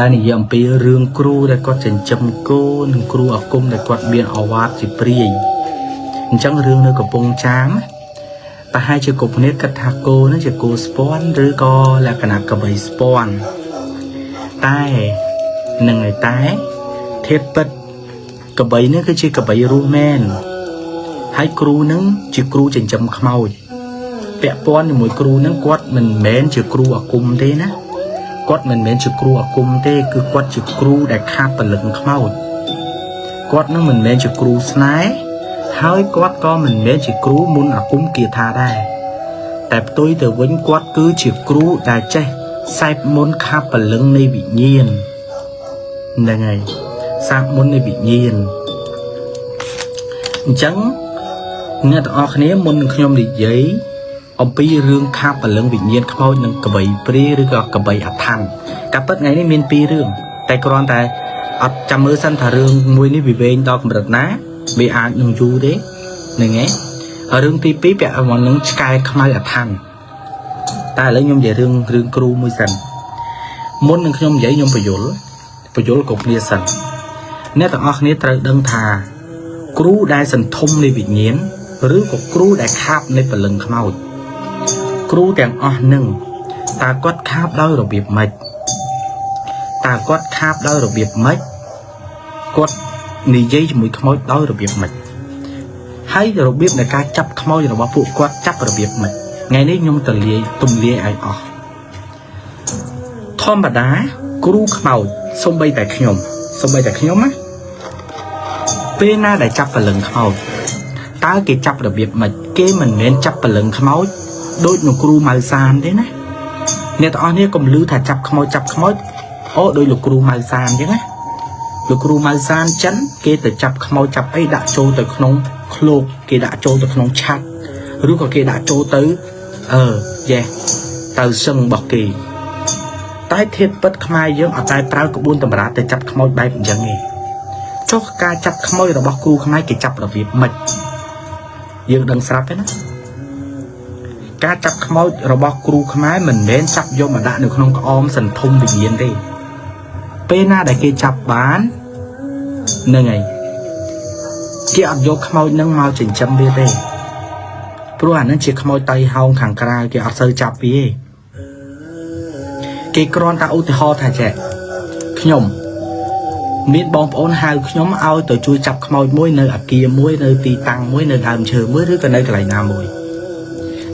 តែនិយាយអំពីរឿងគ្រូដែលគាត់ចិញ្ចឹមគោនិងគ្រូអាគមដែលគាត់មានឱវាទជាព្រាយអញ្ចឹងរឿងនៅកំពង់ចាមប្រហែលជាគ្រប់គ្នាគិតថាគោនឹងជាគោស្ពាន់ឬក៏លក្ខណៈកបីស្ពាន់តែនឹងឯតែធាតុពិតកបីនឹងគឺជាកបីរស់មែនហើយគ្រូនឹងជាគ្រូចិញ្ចឹមខ្មោចពាក់ព័ន្ធជាមួយគ្រូនឹងគាត់មិនមែនជាគ្រូអាគមទេណា គាត់មិនមែនជាគ្រូអាគមទេគឺគាត់ជាគ្រូដែលខាបព្រលឹងខ្មោចគាត់នឹងមិនមែនជាគ្រូស្នេហ៍ហើយគាត់ក៏មិនមែនជាគ្រូមុនអាគមគាថាដែរតែផ្ទុយទៅវិញគាត់គឺជាគ្រូដែលចេះសែបមុនខាបព្រលឹងនៃវិញ្ញាណហ្នឹងហើយសាបមុននៃវិញ្ញាណអញ្ចឹងអ្នកទាំងអស់គ្នាមុននឹងខ្ញុំនិយាយ អំពីរឿងខាបព្រលឹងវិញ្ញាណខ្មោចនិងកបីព្រាយឬក៏កបីអឋានការពិតថ្ងៃនេះមានពីររឿងតែគ្រាន់តែអត់ចាំមើលសិនថារឿងមួយនេះវាវែងដល់កម្រិតណាវាអាចនឹងយូរទេហ្នឹងឯងហើយរឿងទី2ពាក់ព័ន្ធនឹងឆ្កែខ្មៅអឋានតែឥឡូវខ្ញុំនិយាយរឿងរឿងគ្រូមួយសិនមុននឹងខ្ញុំនិយាយខ្ញុំបញ្យលបញ្យលគ្រប់គ្នាសិនអ្នកទាំងអស់គ្នាត្រូវដឹងថា គ្រូដែលសន្ធំនៃវិញ្ញាណឬក៏គ្រូដែលខាបនៃព្រលឹងខ្មោច គ្រូទាំងអស់នឹងតើគាត់ខាបដោយរបៀបម៉េចតើគាត់ខាបដោយរបៀបម៉េចគាត់និយាយជាមួយខ្មោចដោយរបៀបម៉េចហើយរបៀបនៃការចាប់ខ្មោចរបស់ពួកគាត់ចាប់របៀបម៉េចថ្ងៃនេះខ្ញុំទលាយទំលាយឲ្យអស់ធម្មតាគ្រូខ្មោចសំបីតែខ្ញុំសំបីតែខ្ញុំណាពេលណាដែលចាប់ព្រលឹងខ្មោចតើគេចាប់របៀបម៉េចគេមិនមែនចាប់ព្រលឹងខ្មោចដូចនៅគ្រូម៉ៅសានទេណា អ្នកទាំងអស់នេះកុំលឺថាចាប់ខ្មោចចាប់ខ្មោចអូដោយលោកគ្រូម៉ៅសានអញ្ចឹងណាលោកគ្រូម៉ៅសានចិនគេទៅចាប់ខ្មោចចាប់អីដាក់ចូលទៅក្នុងឃ្លោកគេដាក់ចូលទៅក្នុងឆាត់ឬក៏គេដាក់ចូលទៅអឺយេទៅសឹងរបស់គេតែធៀបពិតខ្មែរយើងអត់តែប្រើក្បួនតម្រាទៅចាប់ខ្មោចបែបអញ្ចឹងទេចុះការចាប់ខ្មោចរបស់គ្រូខ្មែរគេចាប់របៀបម៉េចយើងដឹងស្រាប់ទេណា ការចាប់ខ្មោចរបស់គ្រូខ្មែរមិនមែនចាប់យកមកដាក់នៅក្នុងក្អមសន្ធំវិញ្ញាណទេពេលណាដែលគេចាប់បានហ្នឹងហើយគេអត់យកខ្មោចនឹងមកចិញ្ចឹមវាទេព្រោះអានឹងជាខ្មោចតៃហោងខាងក្រៅគេអត់សូវចាប់វាទេគេគ្រាន់តែឧទាហរណ៍ថាចេះខ្ញុំមានបងប្អូនហៅខ្ញុំឲ្យទៅជួយចាប់ខ្មោចមួយនៅអាគារមួយនៅទីតាំងមួយនៅដើមឈើមួយឬក៏នៅកន្លែងណាមួយ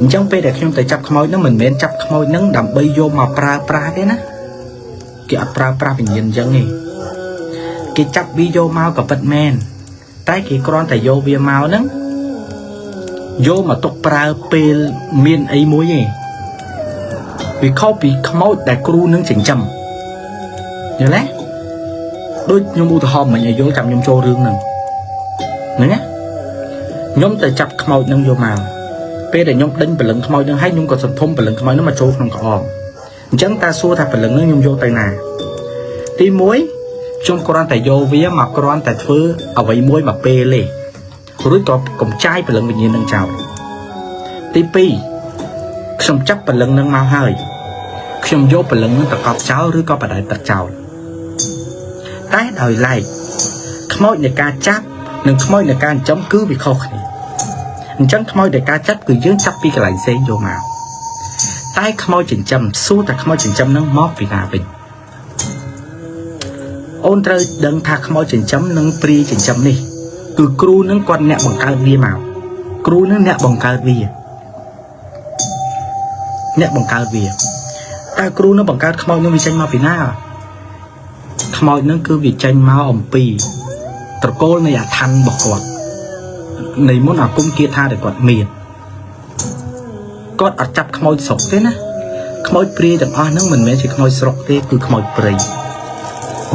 អញ្ចឹងពេលដែលខ្ញុំទៅចាប់ខ្មោចហ្នឹងមិនមែនចាប់ខ្មោចហ្នឹងដើម្បីយកមកប្រើប្រាស់ទេណាគេអត់ប្រើប្រាស់វិញ្ញាណអញ្ចឹងទេគេចាប់វាយកមកក៏ពិតមែនតែគេគ្រាន់តែយកវាមកហ្នឹងយកមកទុកប្រើពេលមានអីមួយទេវាខុសពីខ្មោចដែលគ្រូនឹងចិញ្ចឹមយល់ទេដូចខ្ញុំឧទាហរណ៍មិញឲ្យយល់ចាំខ្ញុំចូលរឿងហ្នឹងហ្នឹងណាខ្ញុំទៅចាប់ខ្មោចហ្នឹងយកមក ពេលដែលខ្ញុំដេញព្រលឹងខ្មោចហ្នឹងហើយខ្ញុំក៏សន្ធំព្រលឹងខ្មោចហ្នឹងមកចូលក្នុងក្អមអញ្ចឹងតើសួរថាព្រលឹងហ្នឹងខ្ញុំយកទៅណាទី1ខ្ញុំគ្រាន់តែយកវាមកគ្រាន់តែធ្វើអ្វីមួយមកពេលទេរួចក៏កំចាយព្រលឹងវិញ្ញាណហ្នឹងចោលទី2ខ្ញុំចាប់ព្រលឹងហ្នឹងមកហើយខ្ញុំយកព្រលឹងហ្នឹងទៅកប់ចោលឬក៏បដែតទឹកចោលតែដោយឡែកខ្មោចនៃការចាប់និងខ្មោចនៃការចិញ្ចឹមគឺវាខុសគ្នា អញ្ចឹងខ្មោចដែលការចាប់គឺយើងចាប់ពីកន្លែងផ្សេងយកមកតែខ្មោចចិញ្ចឹមសួរតែខ្មោចចិញ្ចឹមនឹងមកពីណាវិញអូនត្រូវដឹងថាខ្មោចចិញ្ចឹមនិងព្រាយចិញ្ចឹមនេះគឺគ្រូនឹងគាត់អ្នកបង្កើតវាមកគ្រូនឹងអ្នកបង្កើតវាអ្នកបង្កើតវាតើគ្រូនឹងបង្កើតខ្មោចនឹងវាចេញមកពីណាខ្មោចនឹងគឺវាចេញមកអំពីត្រកូលនៃអាថ័នរបស់គាត់ នៃមុនអាគមគាថាដែលគាត់មានគាត់អត់ចាប់ខ្មោចស្រុកទេណាខ្មោចព្រាយទាំងអស់ហ្នឹងមិនមែនជាខ្មោចស្រុកទេគឺខ្មោចព្រៃ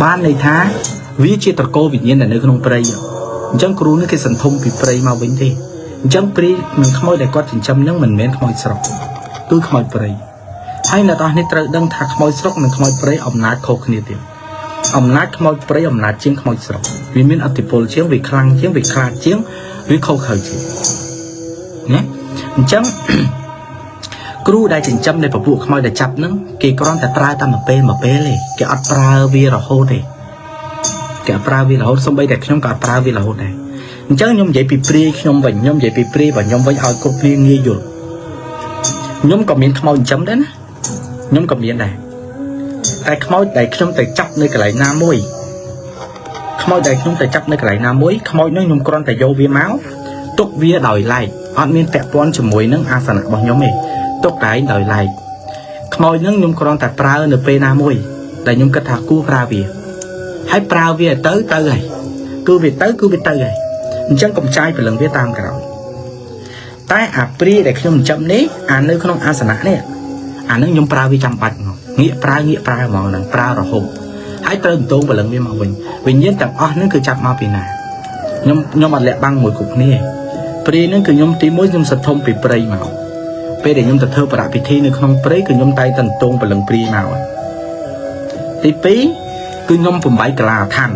បានន័យថាវាជាត្រកូលវិញ្ញាណដែលនៅក្នុងព្រៃអញ្ចឹងគ្រូនេះគេសន្ធំពីព្រៃមកវិញទេអញ្ចឹងព្រាយនិងខ្មោចដែលគាត់ចិញ្ចឹមហ្នឹងមិនមែនខ្មោចស្រុកគឺខ្មោចព្រៃហើយអ្នកទាំងអស់នេះត្រូវដឹងថាខ្មោចស្រុកនិងខ្មោចព្រៃអំណាចខុសគ្នាទៀតអំណាចខ្មោចព្រៃអំណាចជាងខ្មោចស្រុកវាមានអធិពលជាងវាខ្លាំងជាងវាខ្លាចជាងវាខុសខើជាងណាអញ្ចឹង គ្រូដែលចិញ្ចឹមនៃពពួកខ្មោចដែលចាប់ហ្នឹងគេគ្រាន់តែប្រើតាមមួយពេលមួយពេលទេគេអត់ប្រើវារហូតទេគេអត់ប្រើវារហូតសូម្បីតែខ្ញុំក៏អត់ប្រើវារហូតដែរអញ្ចឹងខ្ញុំនិយាយពីព្រាយខ្ញុំវិញខ្ញុំនិយាយពីព្រាយរបស់ខ្ញុំវិញឲ្យគ្រប់គ្នាងាយយល់ខ្ញុំក៏មានខ្មោចចិញ្ចឹមដែរណាខ្ញុំក៏មានដែរតែខ្មោចដែលខ្ញុំទៅចាប់នៅកន្លែងណាមួយខ្មោចដែលខ្ញុំទៅចាប់នៅកន្លែងណាមួយខ្មោចហ្នឹងខ្ញុំគ្រាន់តែយកវាមកទុកវាដោយឡែកអត់មានពាក់ព័ន្ធជាមួយនឹងអាសនៈរបស់ខ្ញុំទេទុកតែឯងដោយឡែកខ្មោចហ្នឹងខ្ញុំគ្រាន់តែប្រើនៅពេលណាមួយដែលខ្ញុំគិតថាគួរប្រើវាហើយប្រើវាទៅទៅហើយគឺវាទៅគឺវាទៅហើយអញ្ចឹងកុំចាយព្រលឹងវាតាមក្រោយតែអាព្រាយដែលខ្ញុំចិញ្ចឹមនេះអានៅក្នុងអាសនៈនេះអានឹងខ្ញុំប្រើវាចាំបាច់ហ្មងងាកប្រើងាកប្រើហ្មងហ្នឹងប្រើរហូតហើយត្រូវបន្តងព្រលឹងវាមកវិញវិញ្ញាណទាំងអស់ហ្នឹងគឺចាប់មកពីណាខ្ញុំអត់លាក់បាំងមួយគ្រប់គ្នាព្រាយហ្នឹងគឺខ្ញុំទីមួយខ្ញុំសធំពីព្រៃមកពេលដែលខ្ញុំទៅធ្វើប្រពិធីនៅក្នុងព្រៃគឺខ្ញុំតែងតែបន្តងព្រលឹងព្រាយមកទី2គឺខ្ញុំបំបីកាលាអាឋាន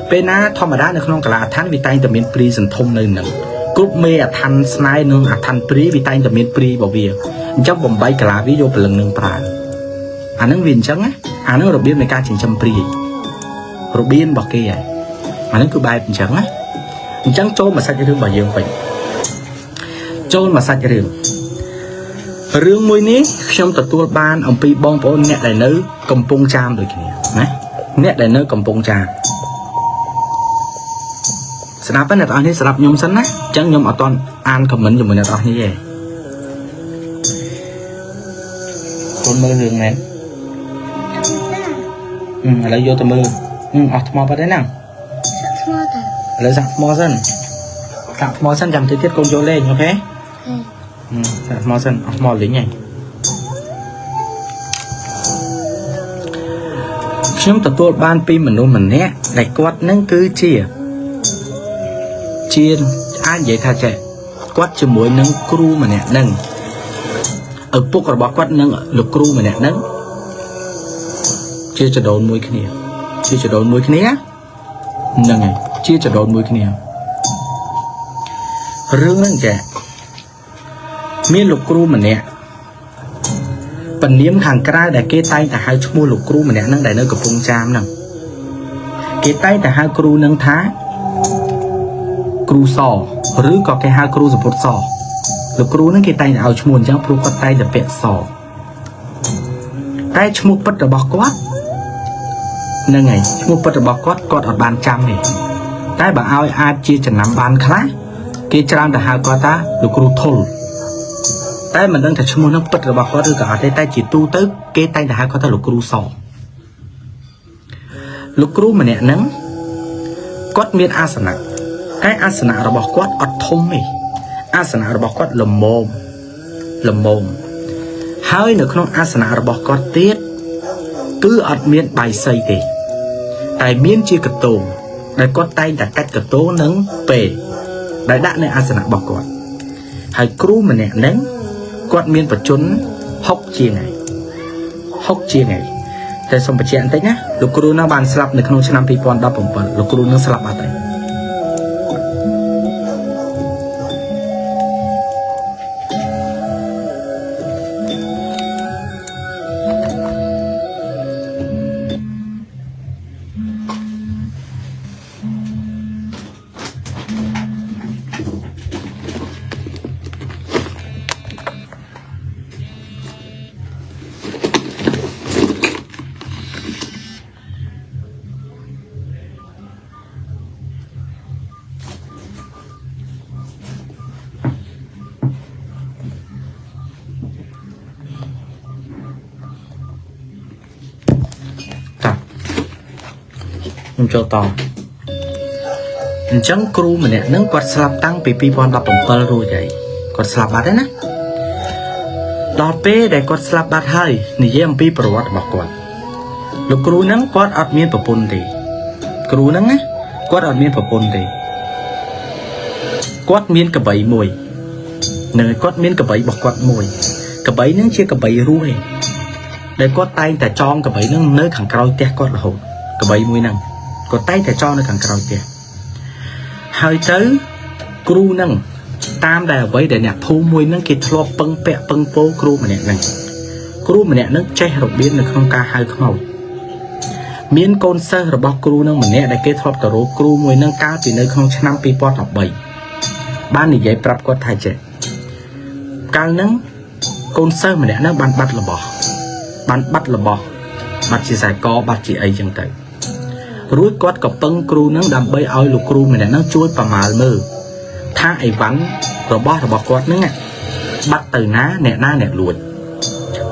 ពេលណាធម្មតានៅក្នុងកាលាអាឋានវាតែងតែមានព្រាយសន្ធំនៅនឹងគ្រប់មេអាឋានស្នេហ៍និងអាឋានព្រាយវាតែងតែមានព្រាយរបស់វាអញ្ចឹងបំបីកាលាវាយកព្រលឹងនឹងប្រើអាហ្នឹងវាអញ្ចឹងណាអាហ្នឹងរបៀបនៃការចិញ្ចឹមព្រាយរបៀបរបស់គេហើយអាហ្នឹងគឺបែបអញ្ចឹងណាអញ្ចឹងចូលមកសាច់រឿងរបស់យើងវិញចូលមកសាច់រឿងរឿងមួយនេះខ្ញុំទទួលបានអំពីបងប្អូនអ្នកដែលនៅកំពង់ចាមដូចគ្នាណាអ្នកដែលនៅកំពង់ចាមស្ដាប់ណាអ្នកទាំងអស់នេះស្ដាប់ខ្ញុំសិនណាអញ្ចឹងខ្ញុំអត់ទាន់អាន comment ជាមួយអ្នកទាំងអស់នេះទេកូនមើលរឿងមែនឥឡូវយកទៅមើលអស់ថ្មបាត់ហើយហ្នឹង សាក់ថ្មតា ឥឡូវសាក់ថ្មសិនសាក់ថ្មសិនចាំតិចទៀតកូនយកលេង OK ហេ សាក់ថ្មសិនអស់ថ្មលេងហើយខ្ញុំទទួលបានពីមនុស្សម្នាក់ដែលគាត់នឹងគឺជាជាអាចនិយាយថាចេះគាត់ជាមួយនឹងគ្រូម្នាក់នឹងឪពុករបស់គាត់នឹងលោកគ្រូម្នាក់នឹងជាចដូនមួយគ្នាជាចដូនមួយគ្នាហ្នឹងហើយជាចដូនមួយគ្នារឿងហ្នឹងចេះមានលោកគ្រូម្នាក់ពនាមខាងក្រៅដែលគេតែងតែហៅឈ្មោះលោកគ្រូម្នាក់ហ្នឹងដែលនៅកំពង់ចាមហ្នឹងគេតែងតែហៅគ្រូហ្នឹងថាគ្រូសឬក៏គេហៅគ្រូសពុតសលោកគ្រូហ្នឹងគេតែងតែឲ្យឈ្មោះអញ្ចឹងព្រោះគាត់តែងតែពាក់សតែឈ្មោះពិតរបស់គាត់ហ្នឹងហើយឈ្មោះពិតរបស់គាត់គាត់អត់បានចាំទេតែបើឲ្យអាចជាចំណាំបានខ្លះគេច្រើនតែហៅគាត់ថាលោកគ្រូធុលតែមិនដឹងថាឈ្មោះហ្នឹងពិតរបស់គាត់ឬក៏អត់ទេតែជាទូទៅគេតែងតែហៅគាត់ថាលោកគ្រូសលោកគ្រូម្នាក់ហ្នឹងគាត់មានអាសនៈតែអាសនៈរបស់គាត់អត់ធំទេអាសនៈរបស់គាត់ល្មមល្មមហើយនៅក្នុងអាសនៈរបស់គាត់ទៀតគឺអត់មានបាយសីទេតែមានជាកតោងដែលគាត់តែងតែកាច់កតោងនឹងពេដែលដាក់នៅអាសនៈរបស់គាត់ហើយគ្រូម្នាក់ហ្នឹងគាត់មានបច្ចុប្បន្ន6ជាងហើយ6ជាងហើយតែសូមបញ្ជាក់បន្តិចណាលោកគ្រូហ្នឹងបានស្លាប់នៅក្នុងឆ្នាំ2017លោកគ្រូហ្នឹងស្លាប់បាត់ហើយតាខ្ញុំចូលតអញ្ចឹងគ្រូម្នាក់ហ្នឹងគាត់ស្លាប់តាំងពី2017រួចហើយគាត់ស្លាប់បាត់ហើយណាដល់ពេលដែលគាត់ស្លាប់បាត់ហើយនិយាយអំពីប្រវត្តិរបស់គាត់លោកគ្រូហ្នឹងគាត់អត់មានប្រពន្ធទេគ្រូហ្នឹងណាគាត់អត់មានប្រពន្ធទេគាត់មានកបីមួយនឹងគាត់មានកបីរបស់គាត់មួយកបីហ្នឹងជាកបីរស់ឯងដែលគាត់តែងតែចងកបីហ្នឹងនៅខាងក្រោយផ្ទះគាត់រហូតកបីមួយហ្នឹងគាត់តែងតែចងនៅខាងក្រោយផ្ទះហើយទៅគ្រូហ្នឹង តាមដែលអ្វីដែលអ្នកភូមិមួយហ្នឹងគេធ្លាប់ពឹងពាក់ពឹងពោគ្រូម្នាក់ហ្នឹងគ្រូម្នាក់ហ្នឹងចេះរបៀបនៅក្នុងការហៅខ្មោចមានកូនសិស្សរបស់គ្រូនឹងម្នាក់ដែលគេធ្លាប់ទៅរកគ្រូមួយហ្នឹងកាលពីនៅក្នុងឆ្នាំ2013បាននិយាយប្រាប់គាត់ថាចេះកាលហ្នឹងកូនសិស្សម្នាក់ហ្នឹងបានបាត់របស់បានបាត់របស់បាត់ជាខ្សែកបាត់ជាអីចឹងទៅរួចគាត់ក៏ពឹងគ្រូហ្នឹងដើម្បីឲ្យលោកគ្រូម្នាក់ហ្នឹងជួយប្រមាលមើលថាអីវ៉ាន់របស់គាត់ហ្នឹងបាត់ទៅណាអ្នកណាអ្នកលួច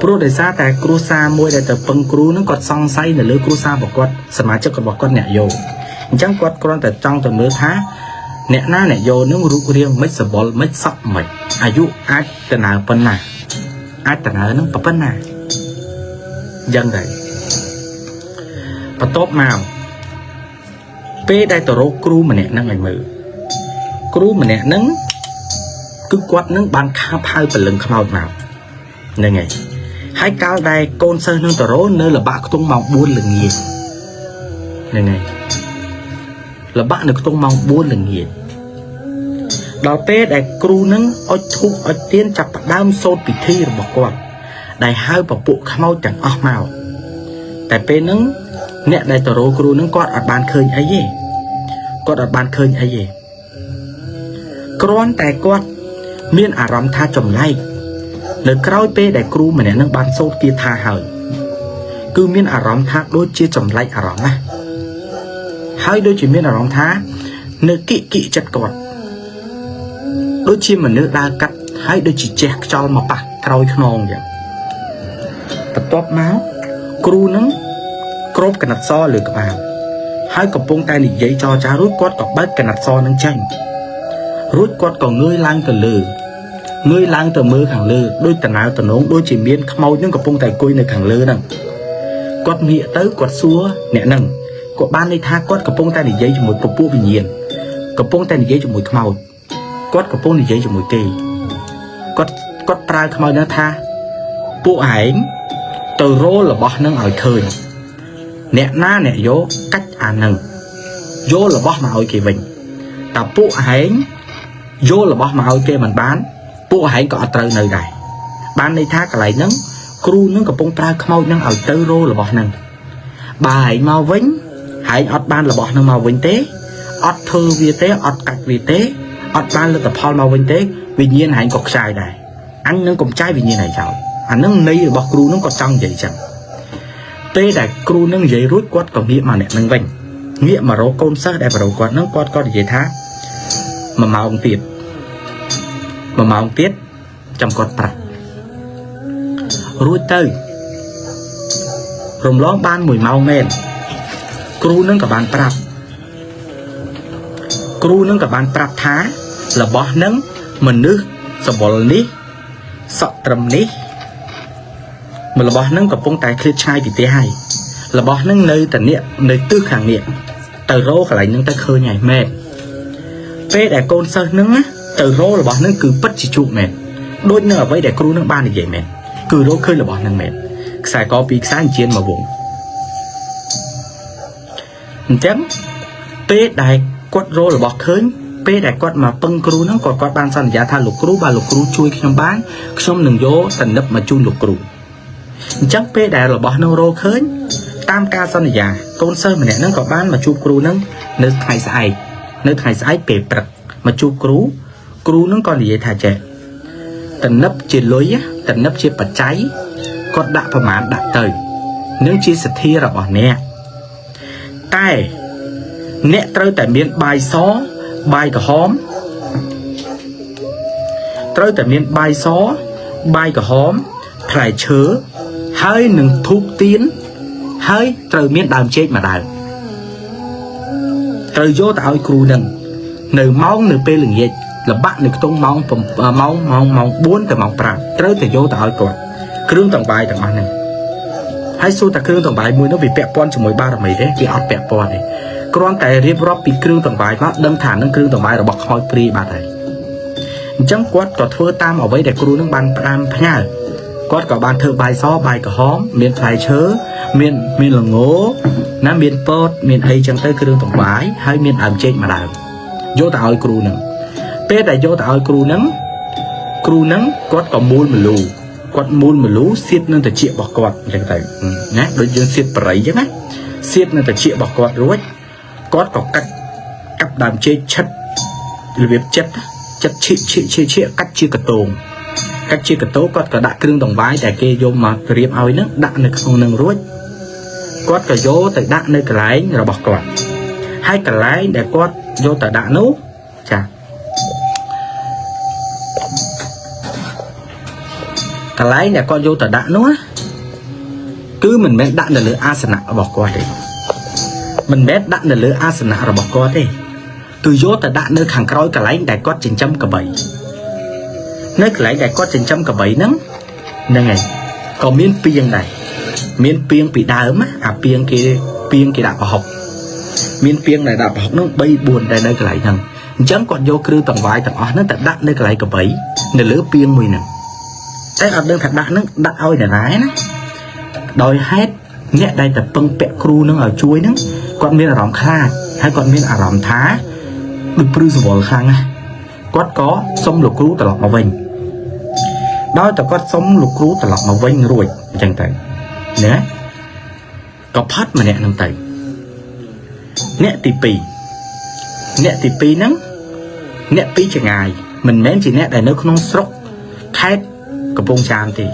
ព្រោះដោយសារតែគ្រួសារមួយដែលទៅពឹងគ្រូហ្នឹងគាត់សង្ស័យនៅលើគ្រួសាររបស់គាត់សមាជិករបស់គាត់អ្នកយកអញ្ចឹងគាត់គ្រាន់តែចង់ទៅមើលថាអ្នកណាអ្នកយកហ្នឹងរូបរាងមិនសបល់មិនសក់មិនអាយុអាចទៅណើប៉ុណ្ណាអាចទៅណើហ្នឹងប៉ុណ្ណាអញ្ចឹងដែរបន្ទាប់មកពេលដែលទៅរកគ្រូម្នាក់ហ្នឹងឲ្យមើលគ្រូម្នាក់ហ្នឹងគឺគាត់នឹងបានខាបហៅព្រលឹងខ្មោចមកហ្នឹងហើយហើយកាលដែលកូនសិស្សនឹងទៅរកនៅលបាក់ខ្ទង់ម៉ោង4ល្ងាចហ្នឹងហើយលបាក់នៅខ្ទង់ម៉ោង4ល្ងាចដល់ពេលដែលគ្រូនឹងអុជធូបអុជទៀនចាប់ផ្ដើមសូត្រពិធីរបស់គាត់ដែលហៅពពួកខ្មោចទាំងអស់មកតែពេលហ្នឹងអ្នកដែលទៅរកគ្រូនឹងគាត់អត់បានឃើញអីទេគាត់អត់បានឃើញអីទេគ្រាន់តែគាត់មានអារម្មណ៍ថាចម្លែកនៅក្រោយពេលដែលគ្រូម្នាក់នឹងបានសូត្រគាថាហើយគឺមានអារម្មណ៍ថាដូចជាចម្លែកអារម្មណ៍ណាហើយដូចជាមានអារម្មណ៍ថានៅគិគិចិត្តគាត់ដូចជាមនុស្សដើរកាត់ហើយដូចជាជះខ្យល់មកប៉ះក្រោយខ្នងអញ្ចឹងបន្ទាប់មកគ្រូនឹងគ្របកណាត់សលើក្បាលហើយកំពុងតែនិយាយចរចារួចគាត់ក៏បើកកណាត់សនឹងចេញរួចគាត់ក៏ងើយឡើងទៅលើងើយឡើងទៅមើលខាងលើដូចតណៅតំណងដូចជាមានខ្មោចនឹងកំពុងតែអង្គុយនៅខាងលើហ្នឹងគាត់ងាកទៅគាត់សួរអ្នកហ្នឹងគាត់បានន័យថាគាត់កំពុងតែនិយាយជាមួយពពួកវិញ្ញាណកំពុងតែនិយាយជាមួយខ្មោចគាត់កំពុងនិយាយជាមួយគេគាត់ប្រើខ្មោចហ្នឹងថាពួកឯងទៅរោរបស់ហ្នឹងឲ្យឃើញអ្នកណាអ្នកយកកាច់អាហ្នឹងយករបស់មកឲ្យគេវិញតែពួកឯងយករបស់មកឲ្យគេមិនបានពួកឯងក៏អត់ត្រូវនៅដែរបានន័យថាកន្លែងហ្នឹងគ្រូនឹងកំពុងប្រើខ្មោចហ្នឹងឲ្យទៅរោរបស់ហ្នឹងបើឯងមកវិញឯងអត់បានរបស់ហ្នឹងមកវិញទេអត់ធ្វើវាទេអត់កាច់វាទេអត់បានលទ្ធផលមកវិញទេវិញ្ញាណឯងក៏ខ្ចាយដែរអញនឹងកំចាយវិញ្ញាណឯងចោលអាហ្នឹងន័យរបស់គ្រូនឹងក៏ចង់និយាយចឹងពេលដែលគ្រូនឹងនិយាយរួចគាត់ក៏ងាកមកអ្នកនឹងវិញងាកមករកកូនសិស្សដែលបរោគាត់នឹងគាត់ក៏និយាយថា1ម៉ោងទៀត1ម៉ោងទៀតចាំគាត់ប្រាប់រួចទៅរំលងបាន1ម៉ោងមែនគ្រូនឹងក៏បានប្រាប់គ្រូនឹងក៏បានប្រាប់ថារបស់នឹងមនុស្សសបល់នេះសក់ត្រឹមនេះរបស់នឹងកំពុងតែឃ្លាតឆ្ងាយពីផ្ទះហើយរបស់នឹងនៅតែនេះនៅទិសខាងនេះទៅរកកន្លែងនឹងទៅឃើញហើយមែនពេលដែលកូនសិស្សនឹងទៅរករបស់នឹងគឺពិតជាជួបមែនដូចនឹងអ្វីដែលគ្រូនឹងបាននិយាយមែនគឺរកឃើញរបស់នឹងមែនខ្សែកពីរខ្សែអញ្ជៀនមកវងអញ្ចឹងពេលដែលគាត់រករបស់ឃើញពេលដែលគាត់មកពឹងគ្រូហ្នឹងក៏គាត់បានសន្យាថាលោកគ្រូបើលោកគ្រូជួយខ្ញុំបានខ្ញុំនឹងយកសនិបមកជូនលោកគ្រូអញ្ចឹងពេលដែលរបស់នឹងរកឃើញតាមការសន្យាកូនសិស្សម្នាក់ហ្នឹងក៏បានមកជួបគ្រូហ្នឹងនៅថ្ងៃស្អែកនៅថ្ងៃស្អែកពេលព្រឹកមកជួបគ្រូគ្រូហ្នឹងក៏និយាយថាចេះតនិបជាលុយតនិបជាបច្ច័យគាត់ដាក់ប្រមាណដាក់ទៅនឹងជាសទ្ធារបស់អ្នកតែអ្នកត្រូវតែមានបាយសបាយក្រហមត្រូវតែមានបាយសបាយក្រហមផ្លែឈើហើយនឹងធូបទៀនហើយត្រូវមានដើមចេកមួយដើមត្រូវយកទៅឲ្យគ្រូនឹងនៅម៉ោងនៅពេលល្ងាចលបាក់នៅក្នុងម៉ោងម៉ោងម៉ោងម៉ោង4ទៅម៉ោង5ត្រូវតែយកទៅឲ្យគាត់គ្រឿងទាំងបាយទាំងអស់ហ្នឹងហើយសួរតែគ្រឿងទាំងបាយមួយនោះវាពាក់ព័ន្ធជាមួយបារមីទេវាអត់ពាក់ព័ន្ធទេគ្រាន់តែរៀបរាប់ពីគ្រឿងទាំងបាយមកដឹងថានឹងគ្រឿងទាំងបាយរបស់ខ្មោចព្រាយបាត់ហើយអញ្ចឹងគាត់ក៏ធ្វើតាមអ្វីដែលគ្រូនឹងបានផ្ដាំផ្ញើគាត់ក៏បានធ្វើបាយសបាយក្រហមមានផ្លែឈើមានល្ងណាមានពោតមានអីចឹងទៅគ្រឿងទាំងបាយហើយមានដើមចេកមួយដើមយកទៅឲ្យគ្រូនឹង ពេលដែលយកទៅឲ្យគ្រូហ្នឹងគ្រូហ្នឹងគាត់ក៏មូលមលូគាត់មូលមលូសៀតនឹងតិចរបស់គាត់អញ្ចឹងទៅណាដូចយើងសៀតបរិយអញ្ចឹងណាសៀតនឹងតិចរបស់គាត់រួចគាត់ក៏កាត់កាប់ដើមចេកឆិតរបៀបចិត្តចិត្តឈៀកឈៀកឈៀកឈៀកកាត់ជាកតងកាត់ជាកតោគាត់ក៏ដាក់គ្រឿងដង្វាយដែលគេយកមករៀបឲ្យហ្នឹងដាក់នៅក្នុងហ្នឹងរួចគាត់ក៏យកទៅដាក់នៅកន្លែងរបស់គាត់ហើយកន្លែងដែលគាត់យកទៅដាក់នោះចាកន្លែងដែលគាត់យកទៅដាក់នោះគឺមិនមែនដាក់នៅលើអាសនៈរបស់គាត់ទេមិនមែនដាក់នៅលើអាសនៈរបស់គាត់ទេគឺយកទៅដាក់នៅខាងក្រោយកន្លែងដែលគាត់ចិញ្ចឹមកបីនៅកន្លែងដែលគាត់ចិញ្ចឹមកបីហ្នឹងហ្នឹងហើយក៏មានពីងដែរមានពីងពីដើមអាពីងគេពីងគេដាក់ប្រហុកមានពីងដែលដាក់ប្រហុកហ្នឹង3 4ដែលនៅកន្លែងហ្នឹងអញ្ចឹងគាត់យកគ្រឿងតង្វាយទាំងអស់ហ្នឹងទៅដាក់នៅកន្លែងកបីនៅលើពីងមួយហ្នឹងតែអត់ដឹងថាដាក់ហ្នឹងដាក់ឲ្យនរណាណាដោយហេតុអ្នកដែលតែពឹងពាក់គ្រូនឹងឲ្យជួយហ្នឹងគាត់មានអារម្មណ៍ខ្លាចហើយគាត់មានអារម្មណ៍ថាដូចព្រឺសវល់ខ្លាំងណាស់គាត់ក៏សុំលោកគ្រូត្រឡប់មកវិញដោយតែគាត់សុំលោកគ្រូត្រឡប់មកវិញរួចអញ្ចឹងទៅណាក៏ផាត់ម្នាក់ហ្នឹងទៅអ្នកទី2អ្នកទី2ហ្នឹងអ្នកពីចងាយមិនមែនជាអ្នកដែលនៅក្នុងស្រុកខេត្តកំពង់ចាមទេ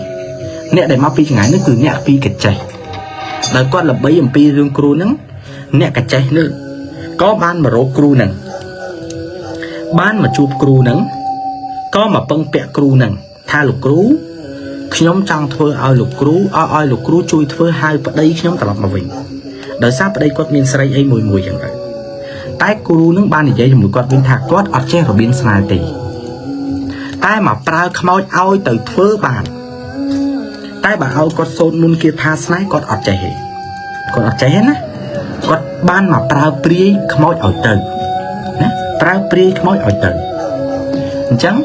អ្នកដែលមកពីចងាយនេះគឺអ្នកពីកចេះដោយគាត់ល្បីអំពីរឿងគ្រូហ្នឹងអ្នកកចេះនេះក៏បានមករកគ្រូហ្នឹងបានមកជួបគ្រូហ្នឹងក៏មកពឹងពាក់គ្រូហ្នឹងថាលោកគ្រូខ្ញុំចង់ធ្វើឲ្យលោកគ្រូឲ្យលោកគ្រូជួយធ្វើហៅប្តីខ្ញុំត្រឡប់មកវិញដោយសារប្តីគាត់មានស្រីអីមួយមួយចឹងទៅតែគ្រូនឹងបាននិយាយជាមួយគាត់វិញថាគាត់អត់ចេះរបៀងស្នេហ៍ទេតែមកប្រើខ្មោចឲ្យទៅធ្វើបានតែបើឲ្យគាត់សូត្រមុនគាថាស្នេហ៍គាត់អត់ចេះទេគាត់អត់ចេះទេណាគាត់បានមកប្រើព្រាយខ្មោចឲ្យទៅណាប្រើព្រាយខ្មោចឲ្យទៅអញ្ចឹង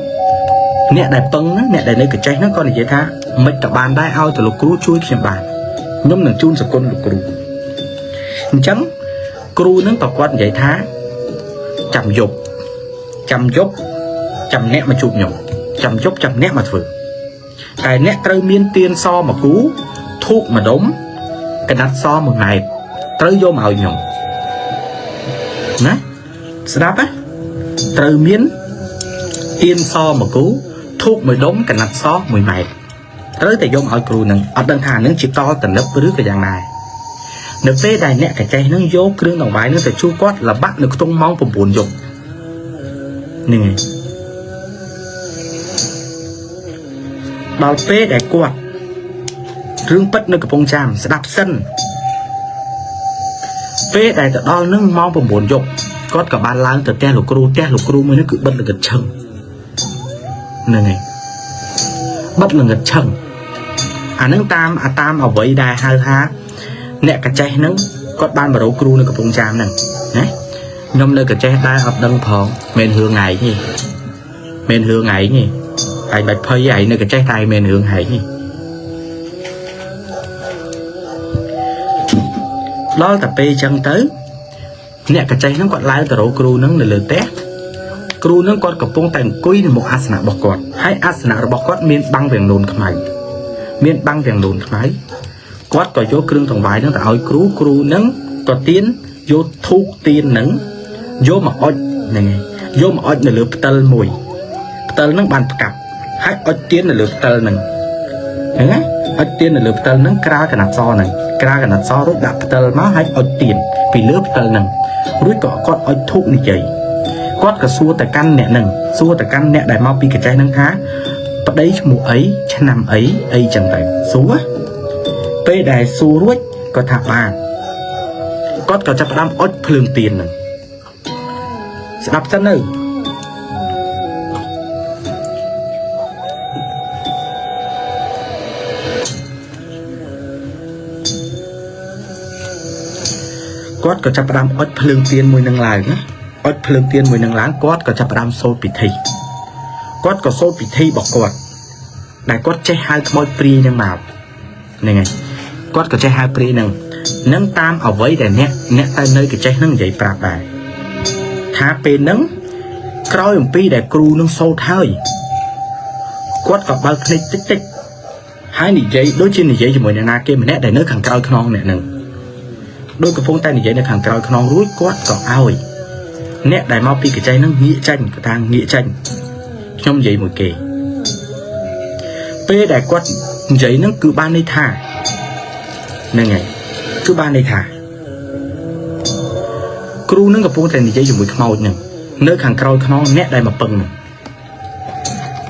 អ្នកដែលពឹងហ្នឹងអ្នកដែលនៅកចេះហ្នឹងក៏និយាយថាមិនក៏បានដែរឲ្យទៅលោកគ្រូជួយខ្ញុំបានខ្ញុំនឹងជូនសគុណលោកគ្រូអញ្ចឹងគ្រូហ្នឹងក៏គាត់និយាយថាចាំយប់ចាំយប់ចាំអ្នកមកជួបខ្ញុំចាំយប់ចាំអ្នកមកធ្វើតែអ្នកត្រូវមានទៀនសមកគូធូបមួយដុំកណាត់សមួយម៉ែត្រត្រូវយកមកឲ្យខ្ញុំណាស្ដាប់ណាត្រូវមានទៀនសមកគូធូបមួយដុំកណាត់សមួយម៉ែត្រត្រូវតែយកមកឲ្យគ្រូនឹងអត់ដឹងថានឹងជាតតនឹបឬក៏យ៉ាងណានៅពេលដែលអ្នកកចេះនឹងយកគ្រឿងដង្វាយនឹងទៅជួគាត់លបាក់នៅក្នុងម៉ោង9យប់នេះឯងដល់ពេលដែលគាត់រឿងពិតនៅកំពង់ចាមស្ដាប់សិនពេលដែលទៅដល់នឹងម៉ោង9យប់គាត់ក៏បានឡើងទៅផ្ទះលោកគ្រូផ្ទះលោកគ្រូមួយនេះគឺបិទល្ងិតឈឹងហ្នឹងឯងបិទល្ងិតឈឹងអានឹងតាមអាតាមអ្វីដែលហៅថាអ្នកកចេះហ្នឹងគាត់បានមករកគ្រូនៅកំពង់ចាមហ្នឹងណាខ្ញុំនៅកចេះដែរអត់ដឹងផងមិនរឿងថ្ងៃទេមិនរឿងថ្ងៃទេហើយបាច់ភ័យឯងនៅកចេះតែមិនរឿងហែងទេដល់តែពេលអញ្ចឹងទៅអ្នកកចេះហ្នឹងគាត់ឡើងទៅរកគ្រូហ្នឹងនៅលើផ្ទះគ្រូហ្នឹងគាត់កំពុងតែអង្គុយនៅមុខអាសនៈរបស់គាត់ហើយអាសនៈរបស់គាត់មានបាំងវាំងនូនខ្មៅមានបាំងវាំងនូនខ្មៅគាត់ក៏យកគ្រឿងដង្វាយហ្នឹងទៅឲ្យគ្រូគ្រូហ្នឹងក៏ទៀនយកធូបទៀនហ្នឹងយកមកអុចហ្នឹងឯងយកមកអុចនៅលើផ្តិលមួយផ្តិលហ្នឹងបានផ្កាប់ហើយអុចទៀននៅលើផ្តិលហ្នឹងហ្នឹងណាអុចទៀននៅលើផ្តិលហ្នឹងក្រាលកណាត់សហ្នឹងក្រាលកណាត់សរួចដាក់ផ្តិលមកហើយអុចទៀនពីលើផ្តិលហ្នឹងរួចក៏គាត់អុចធូបនិយាយគាត់ក៏សួរទៅកាន់អ្នកហ្នឹងសួរទៅកាន់អ្នកដែលមកពីកចេះហ្នឹងថាប្តីឈ្មោះអីឆ្នាំអីអីចឹងទៅសួរពេលដែលសួររួចគាត់ថាបានគាត់ក៏ចាប់ផ្ដើមអុចភ្លើងទៀនហ្នឹងស្ដាប់សិនទៅគាត់ក៏ចាប់ផ្ដើមអុចភ្លើងទៀនមួយនឹងឡើងណាអុចភ្លើងទៀនមួយនឹងឡើងគាត់ក៏ចាប់ផ្ដើមសូត្រពិធីគាត់ក៏សូត្រពិធីរបស់គាត់ដែលគាត់ចេះហៅខ្មោចព្រាយនឹងមកហ្នឹងហើយគាត់ក៏ចេះហៅព្រាយនឹងនឹងតាមអ្វីដែលអ្នកទៅនៅកចេះនឹងនិយាយប្រាប់ដែរថាពេលហ្នឹង ក្រោយអំពីដែលគ្រូនឹងសូត្រហើយគាត់ក៏បើកភ្នែកតិចតិចហើយនិយាយដូចជានិយាយជាមួយអ្នកណាគេម្នាក់ដែលនៅខាងក្រោយខ្នងអ្នកនឹងដូចកំពុងតែនិយាយនៅខាងក្រោយខ្នងរួចគាត់ក៏ឲ្យអ្នកដែលមកពីកញ្ចេះនឹងងាកចេញគាត់ថាងាកចេញខ្ញុំនិយាយមួយគេពេលដែលគាត់និយាយនឹងគឺបានន័យថាហ្នឹងហើយគឺបានន័យថាគ្រូនឹងកំពុងតែនិយាយជាមួយខ្មោចនឹងនៅខាងក្រោយខ្នងអ្នកដែលមកពឹងនឹង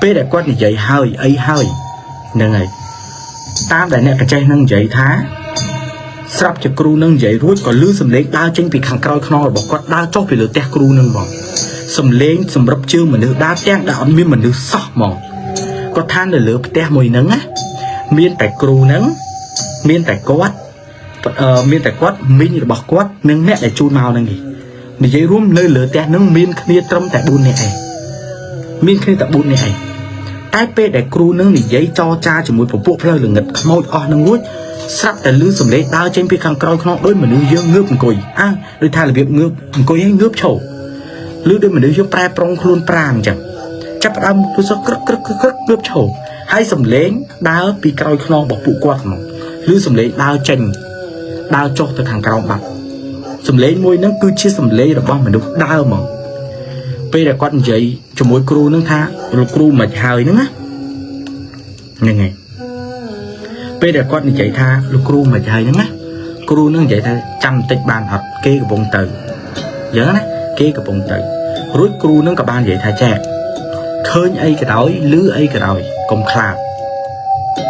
ពេលដែលគាត់និយាយហើយអីហើយហ្នឹងហើយតាមដែលអ្នកកញ្ចេះនឹងនិយាយថាស្រាប់ជាគ្រូនឹងនិយាយរួចក៏លឺសំឡេងដើរចេញពីខាងក្រោយខ្នងរបស់គាត់ដើរចុះពីលើផ្ទះគ្រូនឹងហ្មងសំឡេងសម្រាប់ជើងមនុស្សដើរទាំងដែលអត់មានមនុស្សសោះហ្មងគាត់ថានៅលើផ្ទះមួយហ្នឹងណាមានតែគ្រូហ្នឹងមានតែគាត់មានតែគាត់មីងរបស់គាត់និងអ្នកដែលជូនមកហ្នឹងឯងនិយាយរួមនៅលើផ្ទះហ្នឹងមានគ្នាត្រឹមតែ4នាក់ឯងមានគ្នាតែ4នាក់ឯងតែពេលដែលគ្រូនឹងនិយាយចរចាជាមួយពពួកផ្លូវល្ងិតខ្មោចអស់នឹងរួចស្រាប់តែលឺសំឡេងដើរចេញពីខាងក្រោយខ្នងដូចមនុស្សយើងងើបអង្គុយអើដូចថារបៀបងើបអង្គុយហើយងើបឈរលឺដូចមនុស្សយើងប្រែប្រុងខ្លួនប្រាណអញ្ចឹងចាប់ផ្ដើមទូសក្រឹកក្រឹកក្រឹកងើបឈរហើយសំឡេងដើរពីក្រោយខ្នងរបស់ពួកគាត់ហ្មងលឺសំឡេងដើរចេញដើរចុះទៅខាងក្រោមបាត់សំឡេងមួយហ្នឹងគឺជាសំឡេងរបស់មនុស្សដើរហ្មងពេលដែលគាត់និយាយជាមួយគ្រូហ្នឹងថាលោកគ្រូមិនហើយហ្នឹងណាហ្នឹងហើយពេលដែលគាត់និយាយថាលោកគ្រូមិនហើយហ្នឹងណាគ្រូនឹងនិយាយថាចាំបន្តិចបានអត់គេកំពុងទៅអញ្ចឹងណាគេកំពុងទៅរួចគ្រូនឹងក៏បាននិយាយថាចែកឃើញអីក៏ដោយឮអីក៏ដោយកុំខ្លាច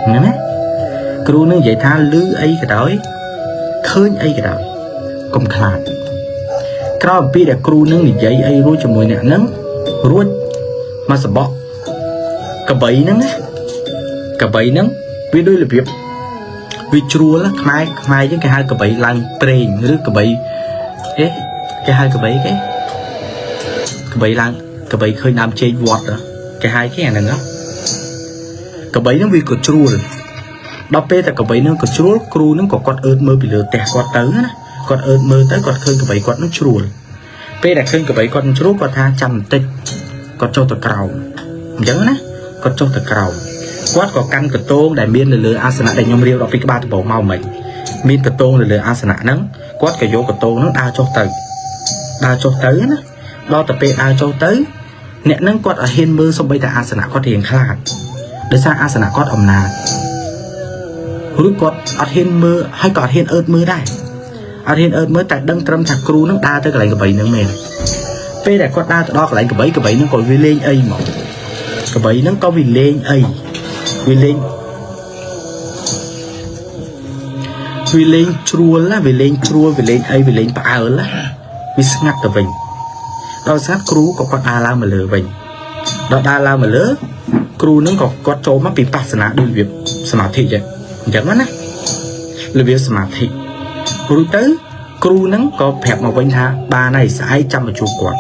ហ្នឹងណាគ្រូនឹងនិយាយថាឮអីក៏ដោយឃើញអីក៏ដោយកុំខ្លាចក្រោយអំពីដែលគ្រូនឹងនិយាយអីរួចជាមួយអ្នកហ្នឹងរួចមកសបកកបីហ្នឹងណាកបីហ្នឹងវាដូចរបៀបវាជ្រួលខ្មែរខ្មែរយើងគេហៅកបីឡើងប្រេងឬកបីអេគេហៅកបីគេកបីឡើងកបីឃើញដើមចេកវត្តគេហៅគេអាហ្នឹងកបីហ្នឹងវាក៏ជ្រួលដល់ពេលតែកបីហ្នឹងក៏ជ្រួលគ្រូហ្នឹងក៏គាត់អើតមើលពីលើផ្ទះគាត់ទៅណាគាត់អើតមើលទៅគាត់ឃើញកបីគាត់ហ្នឹងជ្រួលពេលដែលឃើញកបីគាត់ជ្រួលគាត់ថាចាំបន្តិចគាត់ចុះទៅក្រោមអញ្ចឹងណាគាត់ចុះទៅក្រោមគាត់ក៏កាន់កតងដែលមាននៅលើអាសនៈដែលខ្ញុំរៀបរាប់ពីក្បាលដំបូងមកមិញមានកតងនៅលើអាសនៈហ្នឹងគាត់ក៏យកកតងហ្នឹងដើរចុះទៅដើរចុះទៅណាដល់ទៅពេលដើរចុះទៅអ្នកហ្នឹងគាត់អត់ហ៊ានមើលសំបីតែអាសនៈគាត់រៀងខ្លាចដោយសារអាសនៈគាត់អំណាចឬគាត់អត់ហ៊ានមើលហើយក៏អត់ហ៊ានអើតមើលដែរអត់ហ៊ានអើតមើលតែដឹងត្រឹមថាគ្រូហ្នឹងដើរទៅកន្លែងកបីហ្នឹងមែនពេលដែលគាត់ដើរទៅដល់កន្លែងកបីកបីហ្នឹងក៏វាលេងអីមកកបីហ្នឹងក៏វាលេងអីវាលេងវាលេងជ្រួលណាវាលេងជ្រួលវាលេងអីវាលេងផ្អើលណាវាស្ងាត់ទៅវិញដល់ស្ងាត់គ្រូក៏គាត់ដើរឡើងមកលើវិញដល់ដើរឡើងមកលើគ្រូនឹងក៏គាត់ចូលមកពីបាសនាដូចរបៀបសមាធិចឹងអញ្ចឹងណារបៀបសមាធិរួចទៅគ្រូនឹងក៏ប្រាប់មកវិញថាបានហើយស្អែកចាំមកជួបគាត់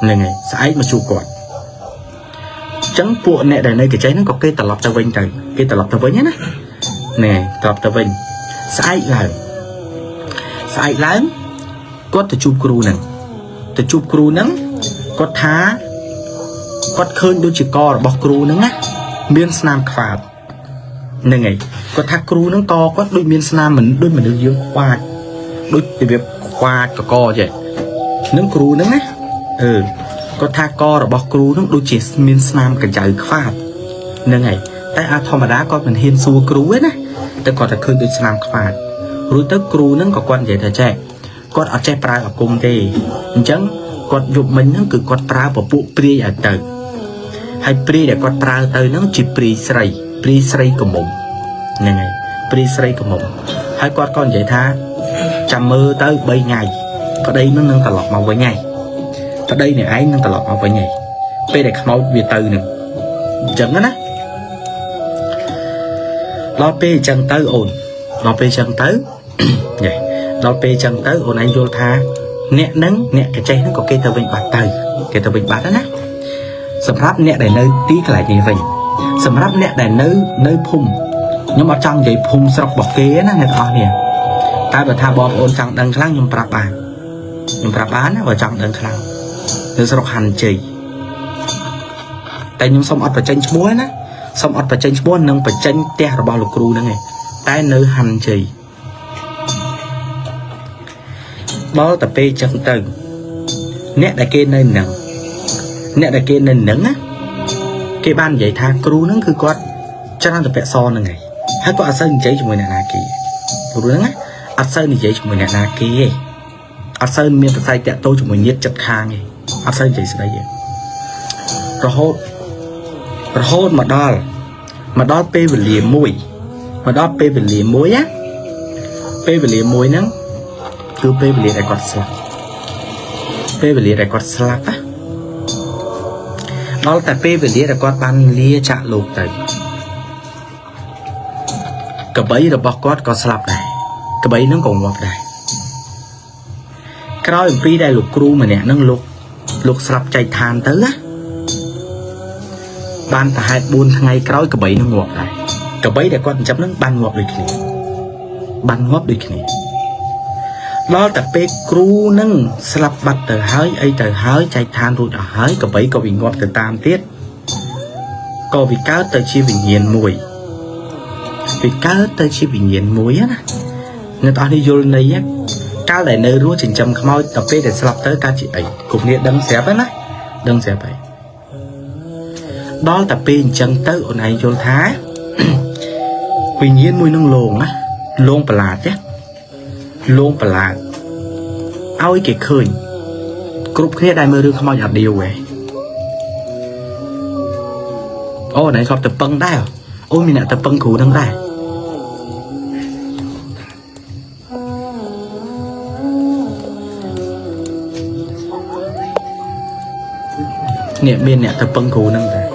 ហ្នឹងហើយស្អែកមកជួបគាត់អញ្ចឹងពួកអ្នកដែលនៅកញ្ចេះហ្នឹងក៏គេត្រឡប់ទៅវិញទៅគេត្រឡប់ទៅវិញណាហ្នឹងហើយត្រឡប់ទៅវិញស្អែកឡើងស្អែកឡើងគាត់ទៅជួបគ្រូហ្នឹងទៅជួបគ្រូហ្នឹងគាត់ថាគាត់ឃើញដូចជាករបស់គ្រូហ្នឹងណាមានស្នាមខ្វាតហ្នឹងហើយគាត់ថាគ្រូហ្នឹងកគាត់ដូចមានស្នាមមិនដូចមនុស្សយើងខ្វាចដូចរបៀបខ្វាចកកចេះនឹងគ្រូហ្នឹងណាអឺគាត់ថាករបស់គ្រូហ្នឹងដូចជាមានស្នាមកញ្ចៅខ្វាតហ្នឹងហើយតែអាធម្មតាគាត់មិនហ៊ានសួរគ្រូទេណាតែគាត់តែឃើញដូចស្នាមខ្វាតរួចទៅគ្រូហ្នឹងក៏គាត់និយាយថាចេះគាត់អត់ចេះប្រើអាគមទេអញ្ចឹងគាត់យប់មិញហ្នឹងគឺគាត់ប្រើពពួកព្រាយឲ្យទៅហើយព្រាយដែលគាត់ប្រើទៅហ្នឹងជាព្រាយស្រីព្រាយស្រីកមុំហ្នឹងហើយព្រាយស្រីកមុំហើយគាត់ក៏និយាយថាចាំមើលទៅ3ថ្ងៃប្តីនឹងនឹងត្រឡប់មកវិញហើយប្តីអ្នកឯងនឹងត្រឡប់មកវិញហើយពេលដែលខ្មោចវាទៅនឹងអញ្ចឹងណាដល់ពេលអញ្ចឹងទៅអូនដល់ពេលអញ្ចឹងទៅយេដល់ពេលអញ្ចឹងទៅអូនឯងយល់ថាអ្នកនឹងអ្នកកញ្ចេះនឹងក៏គេទៅវិញបាត់ទៅគេទៅវិញបាត់ណាសម្រាប់អ្នកដែលនៅទីកន្លែងនេះវិញសម្រាប់អ្នកដែលនៅភូមិខ្ញុំអត់ចង់និយាយភូមិស្រុករបស់គេណាអ្នកទាំងអស់នេះតែបើថាបងប្អូនចង់ដឹងខ្លាំងខ្ញុំប្រាប់បានខ្ញុំប្រាប់បានណាបើចង់ដឹងខ្លាំងនៅស្រុកហាន់ជ័យ តែខ្ញុំសូមអត់បញ្ចេញឈ្មោះណាសូមអត់បញ្ចេញឈ្មោះនិងបញ្ចេញផ្ទះរបស់លោកគ្រូហ្នឹងឯងតែនៅហាន់ជ័យដល់តែពេលចឹងទៅអ្នកដែលគេនៅនឹងអ្នកដែលគេនៅនឹងណាគេបាននិយាយថាគ្រូហ្នឹងគឺគាត់ច្រើនតែពាក់សហ្នឹងឯងហើយគាត់អត់សូវនិយាយជាមួយអ្នកណាគេគ្រូហ្នឹងណាអត់សូវនិយាយជាមួយអ្នកណាគេទេអត់សូវមានប្រស័យតាក់ទងជាមួយញាតិចិត្តខាងទេអត់សូវនិយាយស្ដីទេរហូតរហូតមកដល់មកដល់ពេលវេលាមួយមកដល់ពេលវេលាមួយណាពេលវេលាមួយហ្នឹងគឺពេលវេលាដែលគាត់ស្លាប់ពេលវេលាដែលគាត់ស្លាប់ណាដល់តែពេលវេលាដែលគាត់បានលាចាកលោកទៅកបីរបស់គាត់ក៏ស្លាប់ដែរកបីហ្នឹងក៏ងាប់ដែរក្រោយអំពីដែលលោកគ្រូម្នាក់ហ្នឹងលោកស្លាប់ចែកឋានទៅណាបានប្រហែល4ថ្ងៃក្រោយកបីនឹងងាប់ដែរកបីដែលគាត់ចិញ្ចឹមហ្នឹងបានងាប់ដូចគ្នាបានងាប់ដូចគ្នាដល់តែពេលគ្រូនឹងស្លាប់បាត់ទៅហើយអីទៅហើយចែកឋានរួចអស់ហើយកបីក៏វាងាប់ទៅតាមទៀតក៏វាកើតទៅជាវិញ្ញាណមួយវាកើតទៅជាវិញ្ញាណមួយណាអ្នកទាំងអស់នេះយល់ន័យកាលដែលនៅរស់ចិញ្ចឹមខ្មោចដល់ពេលដែលស្លាប់ទៅកើតជាអីគ្រប់គ្នាដឹងស្រាប់ហើយណាដឹងស្រាប់ហើយដល់តែពេលអញ្ចឹងទៅអូនឯងយល់ថាវិញ្ញាណមួយនឹងលងណាលងប្រឡាចណាលងប្រឡាចឲ្យគេឃើញគ្រប់គ្នាដែលមើលរឿងខ្មោចអត់ដៀវហ៎អូនឯងធ្លាប់ទៅពឹងដែរអូមានអ្នកទៅពឹងគ្រូនឹងដែរនេះមានអ្នកទៅពឹងគ្រូនឹងដែរ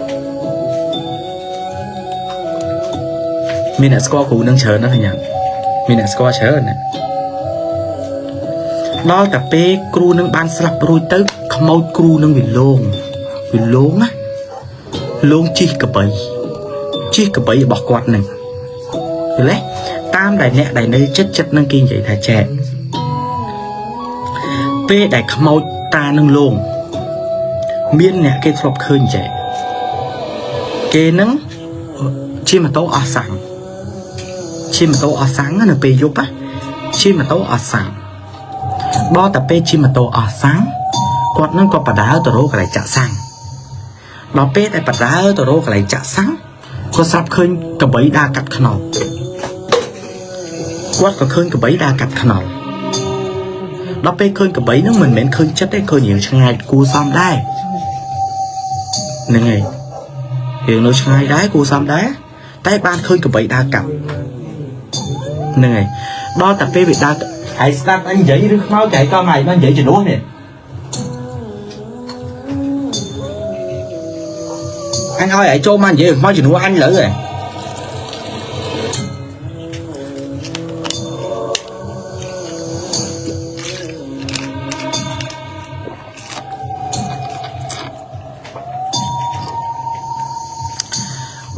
មានអ្នកស្គាល់គ្រូនឹងច្រើនណាស់ញ៉ាំមានអ្នកស្គាល់ច្រើនណាដល់តែពេលគ្រូនឹងបានស្លាប់រួចទៅខ្មោចគ្រូនឹងវាលងវាលងណាលងជីកកបីជីកកបីរបស់គាត់នឹងយល់ទេតាមដែលអ្នកដែលនៅចិត្តចិត្តនឹងគេនិយាយថាចែកពេលដែលខ្មោចតានឹងលងមានអ្នកគេធ្លាប់ឃើញចែកគេនឹងជិះម៉ូតូអស់សាំងជិះម៉ូតូអស់សាំងនៅពេលយប់ណាជិះម៉ូតូអស់សាំងដល់តែពេលជិះម៉ូតូអស់សាំងគាត់នឹងក៏បដើទៅរកកន្លែងចាក់សាំងដល់ពេលដែលបដើទៅរកកន្លែងចាក់សាំងគាត់ស្រាប់ឃើញកបីដើរកាត់ខ្នល់គាត់ក៏ឃើញកបីដើរកាត់ខ្នល់ដល់ពេលឃើញកបីហ្នឹងមិនមែនឃើញចិត្តទេឃើញរៀងឆ្ងាយគួរសមដែរហ្នឹងហើយរៀងនៅឆ្ងាយដែរគួរសមដែរតែបានឃើញកបីដើរកាត់ហ្នឹងហើយដល់តែពេលវាដើរហើយស្ដាប់អញនិយាយឬខ្មោចតែក៏មកនិយាយជំនួសនេះអញឲ្យឯងចូលមកនិយាយខ្មោចជំនួសអញលើហ៎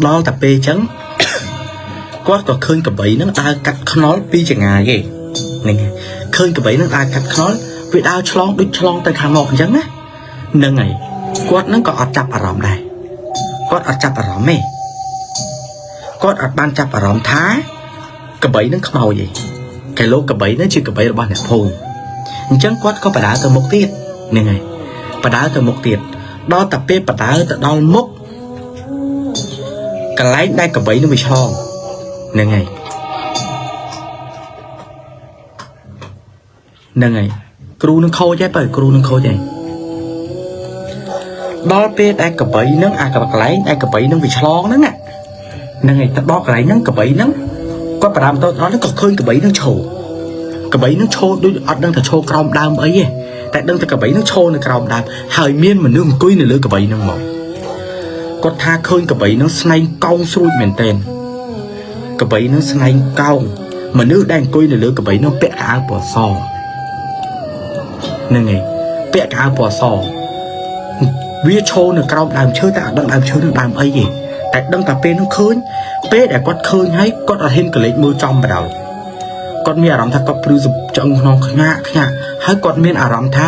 ដល់តែពេលអញ្ចឹងគាត់ក៏ឃើញកបីហ្នឹងដើរកាត់ខ្នល់ពីចងាយឯងហ្នឹងឃើញកបីហ្នឹងដើរកាត់ខ្នល់វាដើរឆ្លងដូចឆ្លងទៅខាងមកអញ្ចឹងណាហ្នឹងហើយគាត់ហ្នឹងក៏អត់ចាប់អារម្មណ៍ដែរគាត់អត់ចាប់អារម្មណ៍ទេគាត់អត់បានចាប់អារម្មណ៍ថាកបីហ្នឹងខ្មោចឯងកែលោកកបីហ្នឹងជាកបីរបស់អ្នកភូមិអញ្ចឹងគាត់ក៏បដើទៅមុខទៀតហ្នឹងហើយបដើទៅមុខទៀតដល់តែពេលបដើទៅដល់មុខកន្លែងដែលកបីនឹងវាឆ្លងហ្នឹងហើយហ្នឹងហើយគ្រូនឹងខូចហើយបើគ្រូនឹងខូចហើយដល់ពេលដែលកបីនឹងអាកន្លែងដែលកបីនឹងវាឆ្លងហ្នឹងណាហ្នឹងហើយទៅដល់កន្លែងហ្នឹងកបីហ្នឹងគាត់ប្រាំទៅដល់ហ្នឹងក៏ឃើញកបីនឹងឈរកបីនឹងឈរដូចអត់ដឹងថាឈរក្រោមដើមអីទេតែដឹងតែកបីនឹងឈរនៅក្រោមដើមហើយមានមនុស្សអង្គុយនៅលើកបីហ្នឹងមកគាត់ថាឃើញកបីនឹងស្នែងកោងស្រួចមែនទែនកបីនឹងស្នែងកោងមនុស្សដែលអង្គុយនៅលើកបីនឹងពាក់កៅអៅពណ៌សហ្នឹងឯងពាក់កៅអៅពណ៌សវាឈរនៅក្រោមដើមឈើតែអត់ដឹងដើមឈើនឹងដើមអីទេតែដឹងតែពេលនោះឃើញពេលដែលគាត់ឃើញហើយគាត់អត់ហ៊ានកលេចមើលចំបដ ாய் គាត់មានអារម្មណ៍ថាគាត់ព្រឺឆ្អឹងក្នុងខ្ញាក់ខ្ញាក់ហើយគាត់មានអារម្មណ៍ថា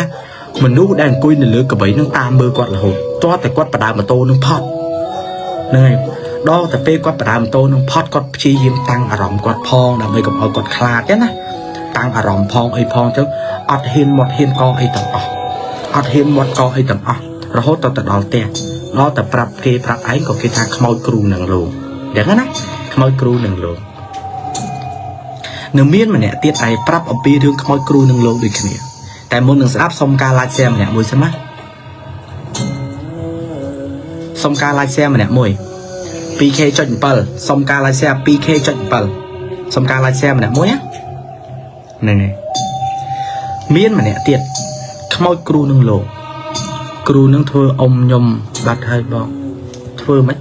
មនុស្សដែលអង្គុយនៅលើកបីនឹងតាមមើលគាត់រហូតទាល់តែគាត់បដើម៉ូតូនឹងផត់ ហ្នឹងហើយដល់តែពេលគាត់បដើមម៉ូតូនឹងផត់គាត់ព្យាយាមតាំងអារម្មណ៍គាត់ផងដើម្បីកុំឲ្យគាត់ខ្លាចទេណាតាំងអារម្មណ៍ផងអីផងចឹងអត់ហ៊ានមាត់ហ៊ានកអីទាំងអស់អត់ហ៊ានមាត់កអីទាំងអស់រហូតទៅដល់ផ្ទះដល់តែប្រាប់គេប្រាប់ឯងក៏គេថាខ្មោចគ្រូនឹងលោកចឹងណាខ្មោចគ្រូនឹងលោកនៅមានម្នាក់ទៀតឯងប្រាប់អំពីរឿងខ្មោចគ្រូនឹងលោកដូចគ្នាតែមុននឹងស្ដាប់សុំការ like share ម្នាក់មួយសិនណាសុំការ like share ម្នាក់មួយ 2K.7 សុំការ like share 2K.7 សុំការ like share ម្នាក់មួយណាហ្នឹងហើយមានម្នាក់ទៀតខ្មោចគ្រូនឹងលោកគ្រូនឹងធ្វើអ៊ំខ្ញុំបាត់ហើយបងធ្វើម៉េច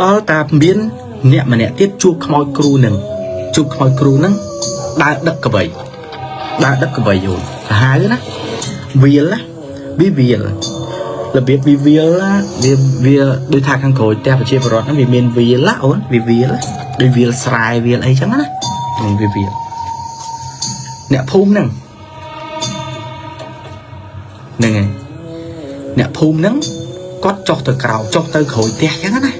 ដល់តាមានអ្នកម្នាក់ទៀតជួបខ្មោចគ្រូនឹងជួបខ្មោចគ្រូនឹងដើរដឹកកបីដើរដឹកកបីយូរសាហាវណាវាលណាវាវាលរបៀបវាវាលណាវាវាដូចថាខាងក្រោយផ្ទះប្រជាពលរដ្ឋហ្នឹងវាមានវាលណាអូនវាវាលដូចវាលស្រែវាលអីចឹងណាវាវាលអ្នកភូមិហ្នឹងហ្នឹងហើយអ្នកភូមិហ្នឹងគាត់ចុះទៅក្រៅចុះទៅក្រោយផ្ទះចឹងណា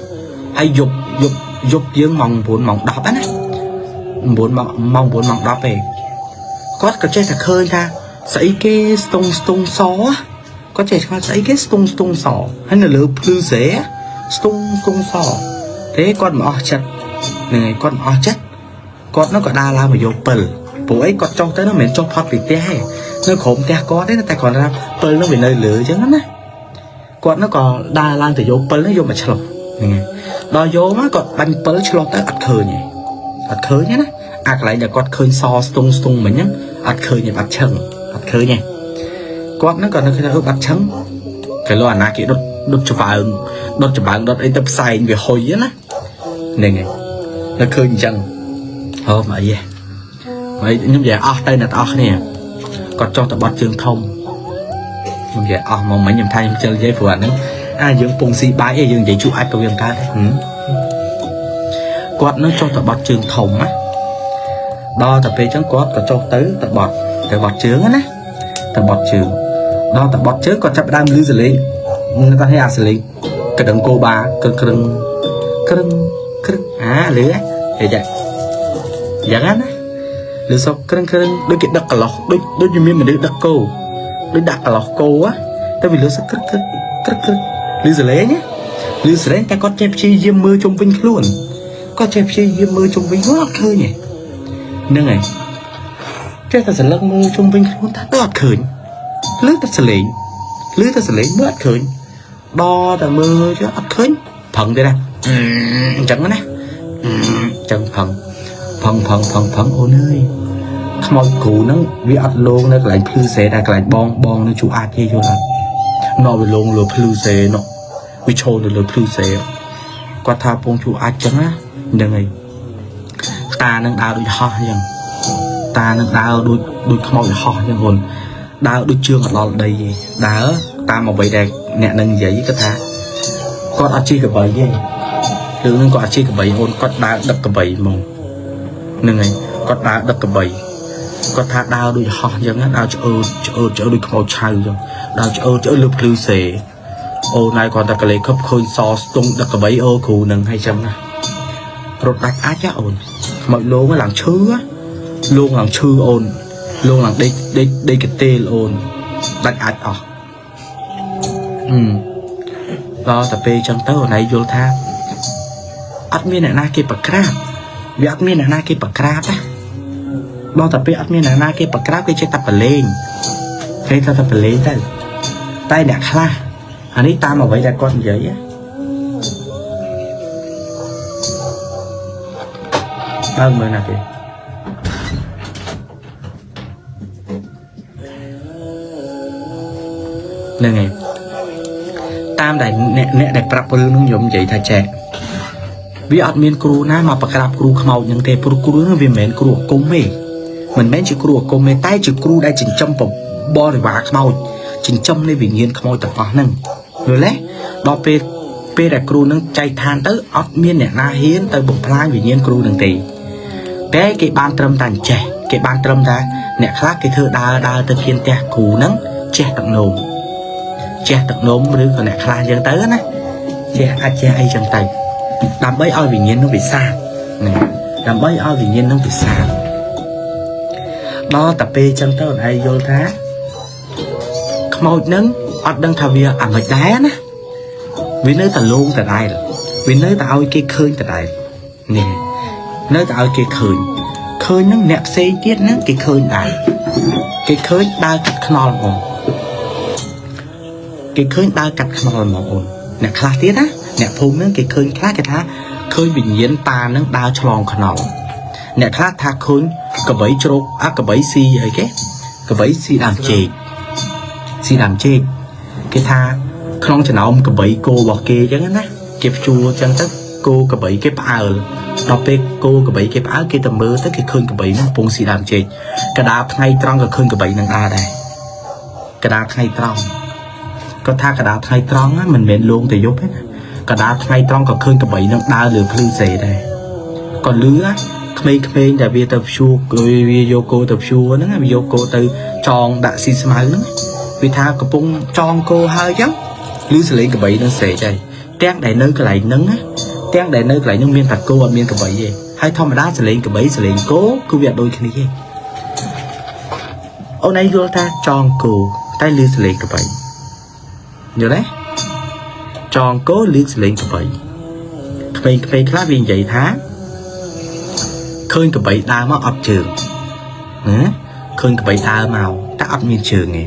ហើយយប់យប់យប់យើងម៉ោង9ម៉ោង10ណា9ម៉ោងម៉ោង9ម៉ោង10ឯងគាត់ក៏ចេះតែឃើញថាស្អីគេស្ទង់ស្ទង់សគាត់ចេះឆ្ងល់ស្អីគេស្ទង់ស្ទង់សហើយនៅលើភ្លឺស្រែស្ទង់ស្ទង់សទេគាត់មិនអស់ចិត្តហ្នឹងហើយគាត់មិនអស់ចិត្តគាត់នោះក៏ដើរឡើងមកយកពិលព្រោះអីគាត់ចុះទៅនោះមិនមែនចុះផុតពីផ្ទះទេនៅក្រោមផ្ទះគាត់ទេតែគាត់ថាពិលនោះវានៅលើអញ្ចឹងណាគាត់នោះក៏ដើរឡើងទៅយកពិលនោះយកមកឆ្លុះហ្នឹងហើយដល់យកមកគាត់បាញ់ពិលឆ្លុះទៅអត់ឃើញទេអត់ឃើញទេណាអាកន្លែងដែលគាត់ឃើញសស្ទង់ស្ទង់មិញហ្នឹងអត់ឃើញទេបាត់ឈឹងអត់ឃើញទេគាត់ហ្នឹងក៏នៅឃើញថាអឺបាត់ឈឹងគេលោអាណាគេដុតដុតច្បើងដុតច្បើងដុតអីទៅផ្សែងវាហុយណាហ្នឹងហើយនៅឃើញអញ្ចឹងហូមកអីហ៎ហើយខ្ញុំនិយាយអស់ទៅអ្នកទាំងអស់គ្នាគាត់ចុះទៅបត់ជើងធំខ្ញុំនិយាយអស់មកមិញខ្ញុំថាខ្ញុំជិលនិយាយព្រោះអាហ្នឹងអាយើងពងស៊ីបាយអីយើងនិយាយជក់អាចក៏វាមិនកើតដែរគាត់នឹងចុះទៅបត់ជើងធំណាដល់តែពេលអញ្ចឹងគាត់ក៏ចុះទៅទៅបត់ទៅបត់ជើងណាទៅបត់ជើងដល់ទៅបត់ជើងគាត់ចាប់ផ្ដើមលឺសលេងគាត់ថាអាសលេងកដឹងគោបាក្រឹងក្រឹងក្រឹងក្រឹងអាលឺហេចាយ៉ាងណាលឺសក់ក្រឹងក្រឹងដូចគេដឹកកន្លោះដូចដូចមានមនុស្សដឹកគោដូចដាក់កន្លោះគោតែវាលឺសក់ក្រឹកក្រឹកក្រឹកក្រឹកលឺសលេងណាលឺសលេងតែគាត់ចេះព្យាយាមមើលជុំវិញខ្លួនគាត់ចេះព្យាយាមមើលជុំវិញខ្លួនអត់ឃើញទេហ្នឹងហើយចេះតែសន្លឹកមើលជុំវិញខ្លួនថាទៅអត់ឃើញលឺតែសលេងលឺតែសលេងមើលអត់ឃើញដល់តែមើលចុះអត់ឃើញប្រឹងទៀតណាអញ្ចឹងណាអញ្ចឹងប្រឹងផឹងផឹងផឹងផឹងអូនអើយខ្មោចគ្រូហ្នឹងវាអត់លងនៅកន្លែងភ្លឺស្រែតែកន្លែងបងបងនៅជួអាចទេយល់អត់ណោវាលងលើភ្លឺស្រែណោវាឈរនៅលើភ្លឺស្រែគាត់ថាពងជួអាចចឹងណាហ្នឹងហើយតានឹងដើរដូចហោះអញ្ចឹងតានឹងដើរដូចដូចខ្មោចហោះអញ្ចឹងអូនដើរដូចជើងអត់ដល់ដីទេដើរតាមអ្វីដែលអ្នកនឹងនិយាយគាត់ថាគាត់អត់ជិះកបីទេរឿងហ្នឹងគាត់អត់ជិះកបីអូនគាត់ដើរដឹកកបីហ្មងហ្នឹងហើយគាត់ដើរដឹកកបីគាត់ថាដើរដូចហោះអញ្ចឹងណាដើរឆ្អើតឆ្អើតឆ្អើតដូចខ្មោចឆៅអញ្ចឹងដើរឆ្អើតឆ្អើតលើភ្លឺសេអូនហើយគាត់តែកលេខប់ឃើញសស្ទង់ដឹកកបីអូគ្រូនឹងហើយចឹងណារត់ដាច់អាចអូនខ្មោចលងឡើងឈឺលងឡើងឈឺអូនលងឡើងដេកដេកដេកកទេលអូនដាច់អាចអស់អឺដល់តែពេលចឹងទៅអូនឯងយល់ថាអត់មានអ្នកណាគេប្រក្រាបវាអត់មានអ្នកណាគេប្រក្រាបណាដល់តែពេលអត់មានអ្នកណាគេប្រក្រាបគេចេះតែប្រឡែងគេថាតែប្រឡែងទៅតែអ្នកខ្លះអានេះតាមអ្វីដែលគាត់និយាយបើមើលណាគេហ្នឹងហើយតាមដែលអ្នកអ្នកដែលប្រាប់រឿងនោះខ្ញុំនិយាយថាចែកវាអត់មានគ្រូណាមកប្រក្រាបគ្រូខ្មោចហ្នឹងទេព្រោះគ្រូហ្នឹងវាមិនមែនគ្រូអាគមទេមិនមែនជាគ្រូអាគមទេតែជាគ្រូដែលចិញ្ចឹមបរិវារខ្មោចចិញ្ចឹមនៃវិញ្ញាណខ្មោចទាំងអស់ហ្នឹងយល់ទេដល់ពេលពេលដែលគ្រូហ្នឹងចែកឋានទៅអត់មានអ្នកណាហ៊ានទៅបំផ្លាញវិញ្ញាណគ្រូហ្នឹងទេតែគេបានត្រឹមតែអញ្ចេះគេបានត្រឹមតែអ្នកខ្លះគេធ្វើដើរដើរទៅធានផ្ទះគ្រូហ្នឹងចេះទឹកនោម ជះទឹកនំឬក៏អ្នកខ្លះចឹងទៅណាជះអាចជះអីចឹងទៅដើម្បីឲ្យវិញ្ញាណនោះវាសាបណាដើម្បីឲ្យវិញ្ញាណនោះវាសាបដល់តែពេលចឹងទៅអូនឯងយល់ថាខ្មោចនឹងអត់ដឹងថាវាអាម៉េចដែរណាវានៅតែលងដដែលវានៅតែឲ្យគេឃើញដដែលនេះនៅតែឲ្យគេឃើញឃើញនឹងអ្នកផ្សេងទៀតហ្នឹងគេឃើញដែរគេឃើញដើរកាត់ខ្នល់ហ្មងគេឃើញដើរកាត់ខ្នល់ហ្មងអូនអ្នកខ្លះទៀតណាអ្នកភូមិហ្នឹងគេឃើញខ្លះគេថាឃើញវិញ្ញាណតានឹងដើរឆ្លងខ្នល់អ្នកខ្លះថាឃើញកបីជ្រោកអាកបីស៊ីអីគេកបីស៊ីដើមចេកស៊ីដើមចេកគេថាក្នុងចំណោមកបីគោរបស់គេអញ្ចឹងណាគេភ្ជួរអញ្ចឹងទៅគោកបីគេផ្អើលដល់ពេលគោកបីគេផ្អើលគេទៅមើលទៅគេឃើញកបីហ្នឹងកំពុងស៊ីដើមចេកកដាលថ្ងៃត្រង់ក៏ឃើញកបីហ្នឹងដើរដែរកដាលថ្ងៃត្រង់គាត់ថាកដាលថ្ងៃត្រង់ណាមិនមែនលងទៅយប់ទេណាកដាលថ្ងៃត្រង់ក៏ឃើញកបីហ្នឹងដើរលើភ្លឺសេដែរក៏លឺក្មេងៗដែលវាទៅភ្ជួរវាយកគោទៅភ្ជួរហ្នឹងវាយកគោទៅចងដាក់ស៊ីស្មៅហ្នឹងវាថាកំពុងចងគោហើយអញ្ចឹងឮសលេងកបីហ្នឹងស្រែកហើយទាំងដែលនៅកន្លែងហ្នឹងណាទាំងដែលនៅកន្លែងហ្នឹងមានតែគោអត់មានកបីទេហើយធម្មតាសលេងកបីសលេងគោគឺវាអត់ដូចគ្នាទេអូនឯងយល់ថាចងគោតែឮសលេងកបីយល់ទេចងគោឮសលេងកបីក្មេងៗខ្លះវានិយាយថាឃើញកបីដើរមកអត់ជើងណាឃើញកបីដើរមកតែអត់មានជើងទេ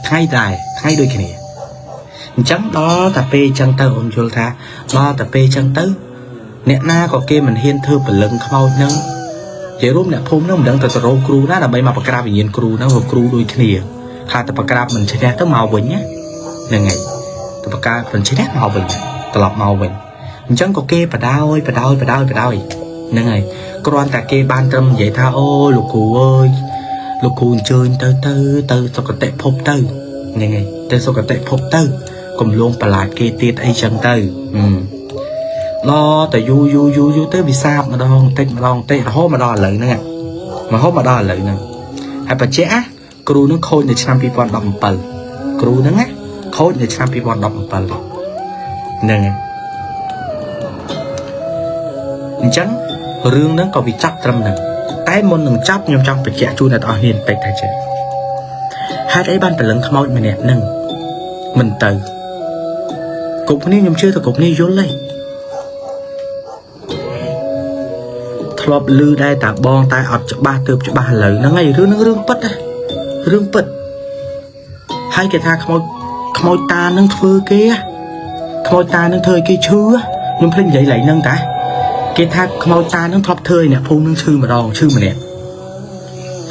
ថ្ងៃដែរថ្ងៃដូចគ្នាអញ្ចឹងដល់តែពេលអញ្ចឹងទៅអូនយល់ថាដល់តែពេលអញ្ចឹងទៅអ្នកណាក៏គេមិនហ៊ានធ្វើព្រលឹងខ្មោចហ្នឹងនិយាយរួមអ្នកភូមិហ្នឹងមិនដឹងទៅទៅរកគ្រូណាដើម្បីមកប្រក្រាបវិញ្ញាណគ្រូហ្នឹងព្រោះគ្រូដូចគ្នាថាតែប្រក្រាបមិនឈ្នះទៅមកវិញណាហ្នឹងហើយទៅប្រក្រាបមិនឈ្នះមកវិញត្រឡប់មកវិញអញ្ចឹងក៏គេបដោយបដោយបដោយបដោយហ្នឹងហើយគ្រាន់តែគេបានត្រឹមនិយាយថាអូលោកគ្រូអើយលោកគ្រូអញ្ជើញទៅទៅទៅសុគតិភពទៅហ្នឹងហើយទៅសុគតិភពទៅកុំលងប្រឡាចគេទៀតអីចឹងទៅដល់តែយូរយូរយូរយូរទៅវាសាបម្ដងតិចម្ដងតិចរហូតមកដល់ឥឡូវហ្នឹងរហូតមកដល់ឥឡូវហ្នឹងហើយបច្ចៈគ្រូនឹងខូចនៅឆ្នាំ2017គ្រូហ្នឹងណាខូចនៅឆ្នាំ2017ហ្នឹងហើយអញ្ចឹងរឿងហ្នឹងក៏វាចាប់ត្រឹមហ្នឹងតែមុននឹងចាប់ខ្ញុំចង់បញ្ជាក់ជូនអ្នកទាំងអស់គ្នាបន្តិចថាចេះហេតុអីបានព្រលឹងខ្មោចម្នាក់ហ្នឹងមិនទៅគ្រប់គ្នាខ្ញុំជឿថាគ្រប់គ្នាយល់ហើយធ្លាប់ឮដែរតាបងតែអត់ច្បាស់ទើបច្បាស់ឥឡូវហ្នឹងហើយរឿងហ្នឹងរឿងពិតណារឿងពិតហើយគេថាខ្មោចខ្មោចតានឹងធ្វើគេខ្មោចតានឹងធ្វើឲ្យគេឈឺខ្ញុំភ្លេចនិយាយឡើងហ្នឹងតាគេថាខ្មោចតានឹងធ្លាប់ធ្វើឲ្យអ្នកភូមិនឹងឈឺម្ដងឈឺម្នាក់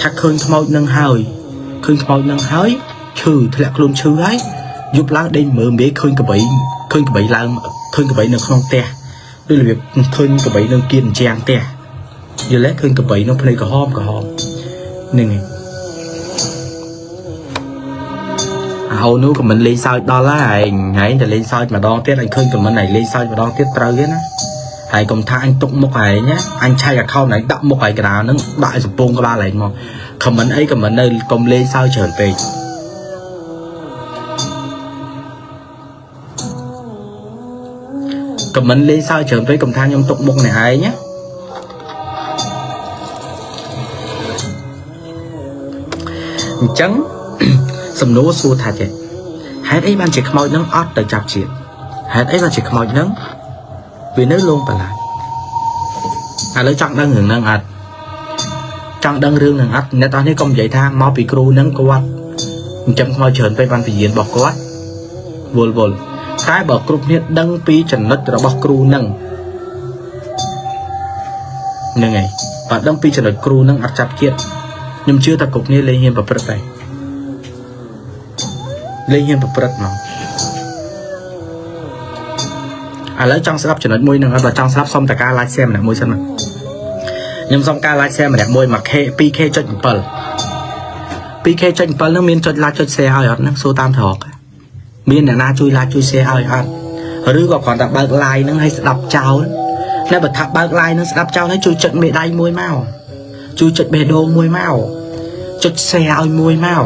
ថាឃើញខ្មោចនឹងហើយឃើញខ្មោចនឹងហើយឈឺធ្លាក់ខ្លួនឈឺហើយយប់ឡើងដេញមើលមេឃើញកបីឃើញកបីឡើងឃើញកបីនៅក្នុងផ្ទះដូចរបៀបឃើញកបីនឹងគៀនជាងផ្ទះយល់ទេឃើញកបីនឹងភ្នែកក្រហមក្រហមហ្នឹងហើយអាអូនោះក៏មិនលេងសើចដល់ហើយឯងហើយតែលេងសើចម្ដងទៀតអញឃើញខមមិនឯងលេងសើចម្ដងទៀតត្រូវទេណាហើយកុំថាអញទុកមុខឯងណាអញឆែក account ឯងដាក់មុខឯងកណ្ដាលហ្នឹងដាក់ឲ្យសំពងក្បាលឯងមកខមមិនអីខមមិននៅកុំលេងសើចច្រើនពេកខមមិនលេងសើចច្រើនពេកកុំថាខ្ញុំទុកមុខអ្នកឯងណាអញ្ចឹងសំណួរសួរថាចេះហេតុអីបានជាខ្មោចនឹងអត់ទៅចាប់ជាតិហេតុអីបានជាខ្មោចនឹងវានៅលងបន្លាចឥឡូវចង់ដឹងរឿងហ្នឹងអត់ចង់ដឹងរឿងហ្នឹងអត់អ្នកតោះនេះកុំនិយាយថាមកពីគ្រូហ្នឹងគាត់ចិញ្ចឹមខ្មោចច្រើនពេកបានពយានរបស់គាត់វល់វល់តែបើគ្រប់គ្នាដឹងពីចំណុចរបស់គ្រូហ្នឹងហ្នឹងហើយបើដឹងពីចំណុចគ្រូហ្នឹងអត់ចាប់ជាតិខ្ញុំជឿថាគ្រប់គ្នាលែងហ៊ានប្រព្រឹត្តដែរលែងហ៊ានប្រព្រឹត្តហ្មងឥឡូវចង់ស្ដាប់ចំណុចមួយហ្នឹងអត់បើចង់ស្ដាប់សុំតែការ like share ម្នាក់មួយសិនមកខ្ញុំសុំការ like share ម្នាក់មួយ 1K 2K ចុច7 2K ចុច7ហ្នឹងមានចុច like ចុច share ឲ្យអត់ហ្នឹងសួរតាមត្រកមានអ្នកណាជួយ like ជួយ share ឲ្យអត់ឬក៏គ្រាន់តែបើក live ហ្នឹងឲ្យស្ដាប់ចោលតែបើថាបើក live ហ្នឹងស្ដាប់ចោលហើយជួយចុចមេដៃមួយមកជួយចុចបេះដូងមួយមកចុច share ឲ្យមួយមក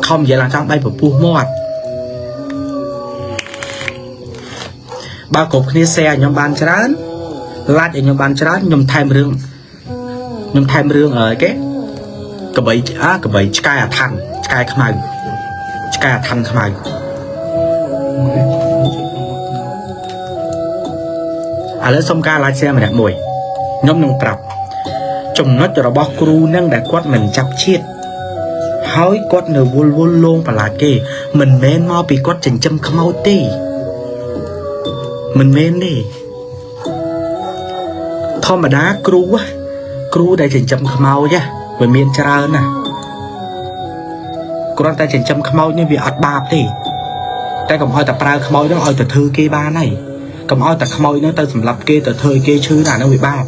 ខំនិយាយឡើងចង់បែកពពុះមាត់បើគ្រប់គ្នា share ខ្ញុំបានច្រើន like ឲ្យខ្ញុំបានច្រើនខ្ញុំថែមរឿងខ្ញុំថែមរឿងអីគេកបីអាកបីឆ្កែអាឋានឆ្កែខ្មៅឆ្កែអាឋានខ្មៅឥឡូវសុំការ like share ម្នាក់មួយខ្ញុំនឹងប្រាប់ចំណុចរបស់គ្រូនឹងដែលគាត់មិនចាប់ជាតិហើយគាត់នៅវល់វល់លងប្រឡាចគេមិនមែនមកពីគាត់ចិញ្ចឹមខ្មោចទេមិនមែនទេធម្មតាគ្រូហ៎គ្រូដែលចិញ្ចឹមខ្មោចហ៎វាមានច្រើនណាស់គ្រាន់តែចិញ្ចឹមខ្មោចនេះវាអត់បាបទេតែកុំឲ្យតែប្រើខ្មោចហ្នឹងឲ្យទៅធ្វើគេបានហើយកុំឲ្យតែខ្មោចហ្នឹងទៅសម្លាប់គេទៅធ្វើឲ្យគេឈឺណាហ្នឹងវាបាប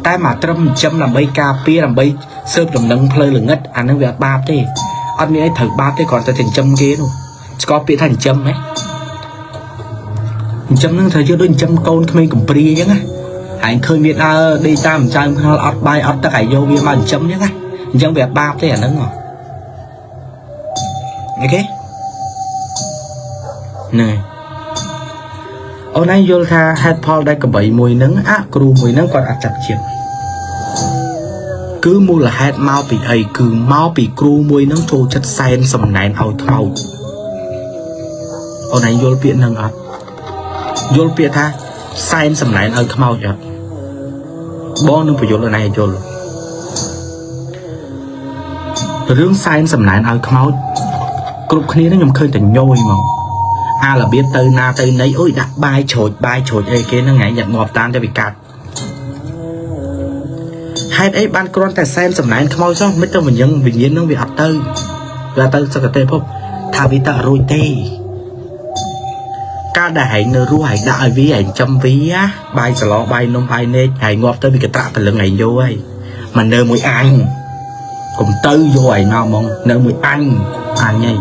តែមកត្រឹមចិញ្ចឹមដើម្បីការពារដើម្បីស៊ើបដំណឹងផ្លូវល្ងិតអាហ្នឹងវាអត់បាបទេអត់មានអីត្រូវបាបទេគ្រាន់តែចិញ្ចឹមគេនោះស្គាល់ពាក្យថាចិញ្ចឹមហ៎ចិញ្ចឹមហ្នឹងត្រូវយើងដូចចិញ្ចឹមកូនក្មេងកំព្រាអញ្ចឹងណាហើយឃើញវាដើរដេកតាមចិញ្ចើមខ្នល់អត់បាយអត់ទឹកហើយយកវាមកចិញ្ចឹមអញ្ចឹងណាអញ្ចឹងវាអត់បាបទេអាហ្នឹងហ៎OK ហ្នឹងហើយអូនឯងយល់ថាហេតុផលដែលកបីមួយហ្នឹងអាគ្រូមួយហ្នឹងគាត់អត់ចាប់ជាតិគឺមូលហេតុមកពីអីគឺមកពីគ្រូមួយហ្នឹងចូលចិត្តសែនសំណែនឲ្យខ្មោចអូនឯងយល់ពាក្យហ្នឹងអត់យល់ពាក្យថាសែនសំណែនឲ្យខ្មោចអត់បងនឹងបញ្យល់អូនឯងឲ្យយល់រឿងសែនសំណែនឲ្យខ្មោចគ្រប់គ្នាហ្នឹងខ្ញុំឃើញតែញយហ្មងអារបៀបទៅណាទៅណីអុយដាក់បាយច្រូចបាយច្រូចអីគេហ្នឹងថ្ងៃយ៉ាត់ងាប់តាមទៅវាកាត់ហេតុអីបានគ្រាន់តែសែនសំណែនខ្មោចសោះមិនទៅវិញ្ញាណវិញ្ញាណហ្នឹងវាអត់ទៅវាអត់ទៅសុគតិភពថាវាទៅអត់រួចទេកាលដែលហែងនៅរស់ហែងដាក់ឲ្យវាហែងចំវាបាយសឡបាយនំបាយណេកហែងងាប់ទៅវាកត្រាក់ព្រលឹងហែងយកហើយមកនៅមួយអញកុំទៅយកឯងមកហ្មងនៅមួយអញអញហី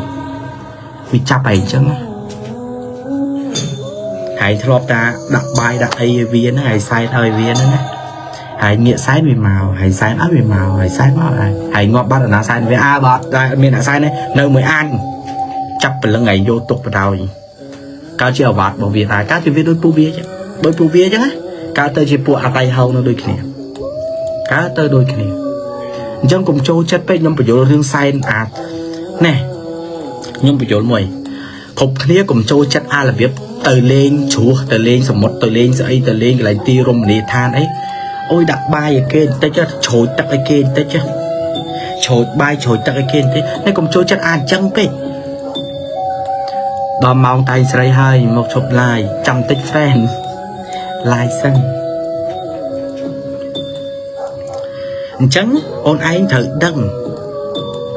វាចាប់ឯងអញ្ចឹងណា ហើយធ្លាប់តាដាក់បាយដាក់អីឲ្យវាហ្នឹងហើយសែនឲ្យវាហ្នឹងណាហើយងាកសែនវាមកហើយសែនឲ្យវាមកហើយសែនមកហើយហើយងាប់បាត់អាណាសែនវាអើបើអត់តែមានអាសែនទេនៅមួយអញចាប់ព្រលឹងឲ្យយកទុកបដ ாய் កើតជាអាវ៉ាត់របស់វាដែរកើតជាវាដូចពូវាចឹងដូចពូវាចឹងណាកើតទៅជាពួកអតៃហោនៅដូចគ្នាកើតទៅដូចគ្នាអញ្ចឹងកុំចូលចិត្តពេកខ្ញុំបញ្យល់រឿងសែនអាណែខ្ញុំបញ្យល់មួយគ្រប់គ្នាកុំចូលចិត្តអារបៀបទៅលេងជ្រោះទៅលេងសមុទ្រទៅលេងស្អីទៅលេងកន្លែងទីរមណីយដ្ឋានអីអូយដាក់បាយឲ្យគេបន្តិចជ្រោចទឹកឲ្យគេបន្តិចជ្រោចបាយជ្រោចទឹកឲ្យគេបន្តិចតែកុំចូលចិត្តអាអញ្ចឹងពេកដល់ម៉ោងតែងស្រីហើយមកឈប់ live ចាំតិច friend live សិនអញ្ចឹងអូនឯងត្រូវដឹង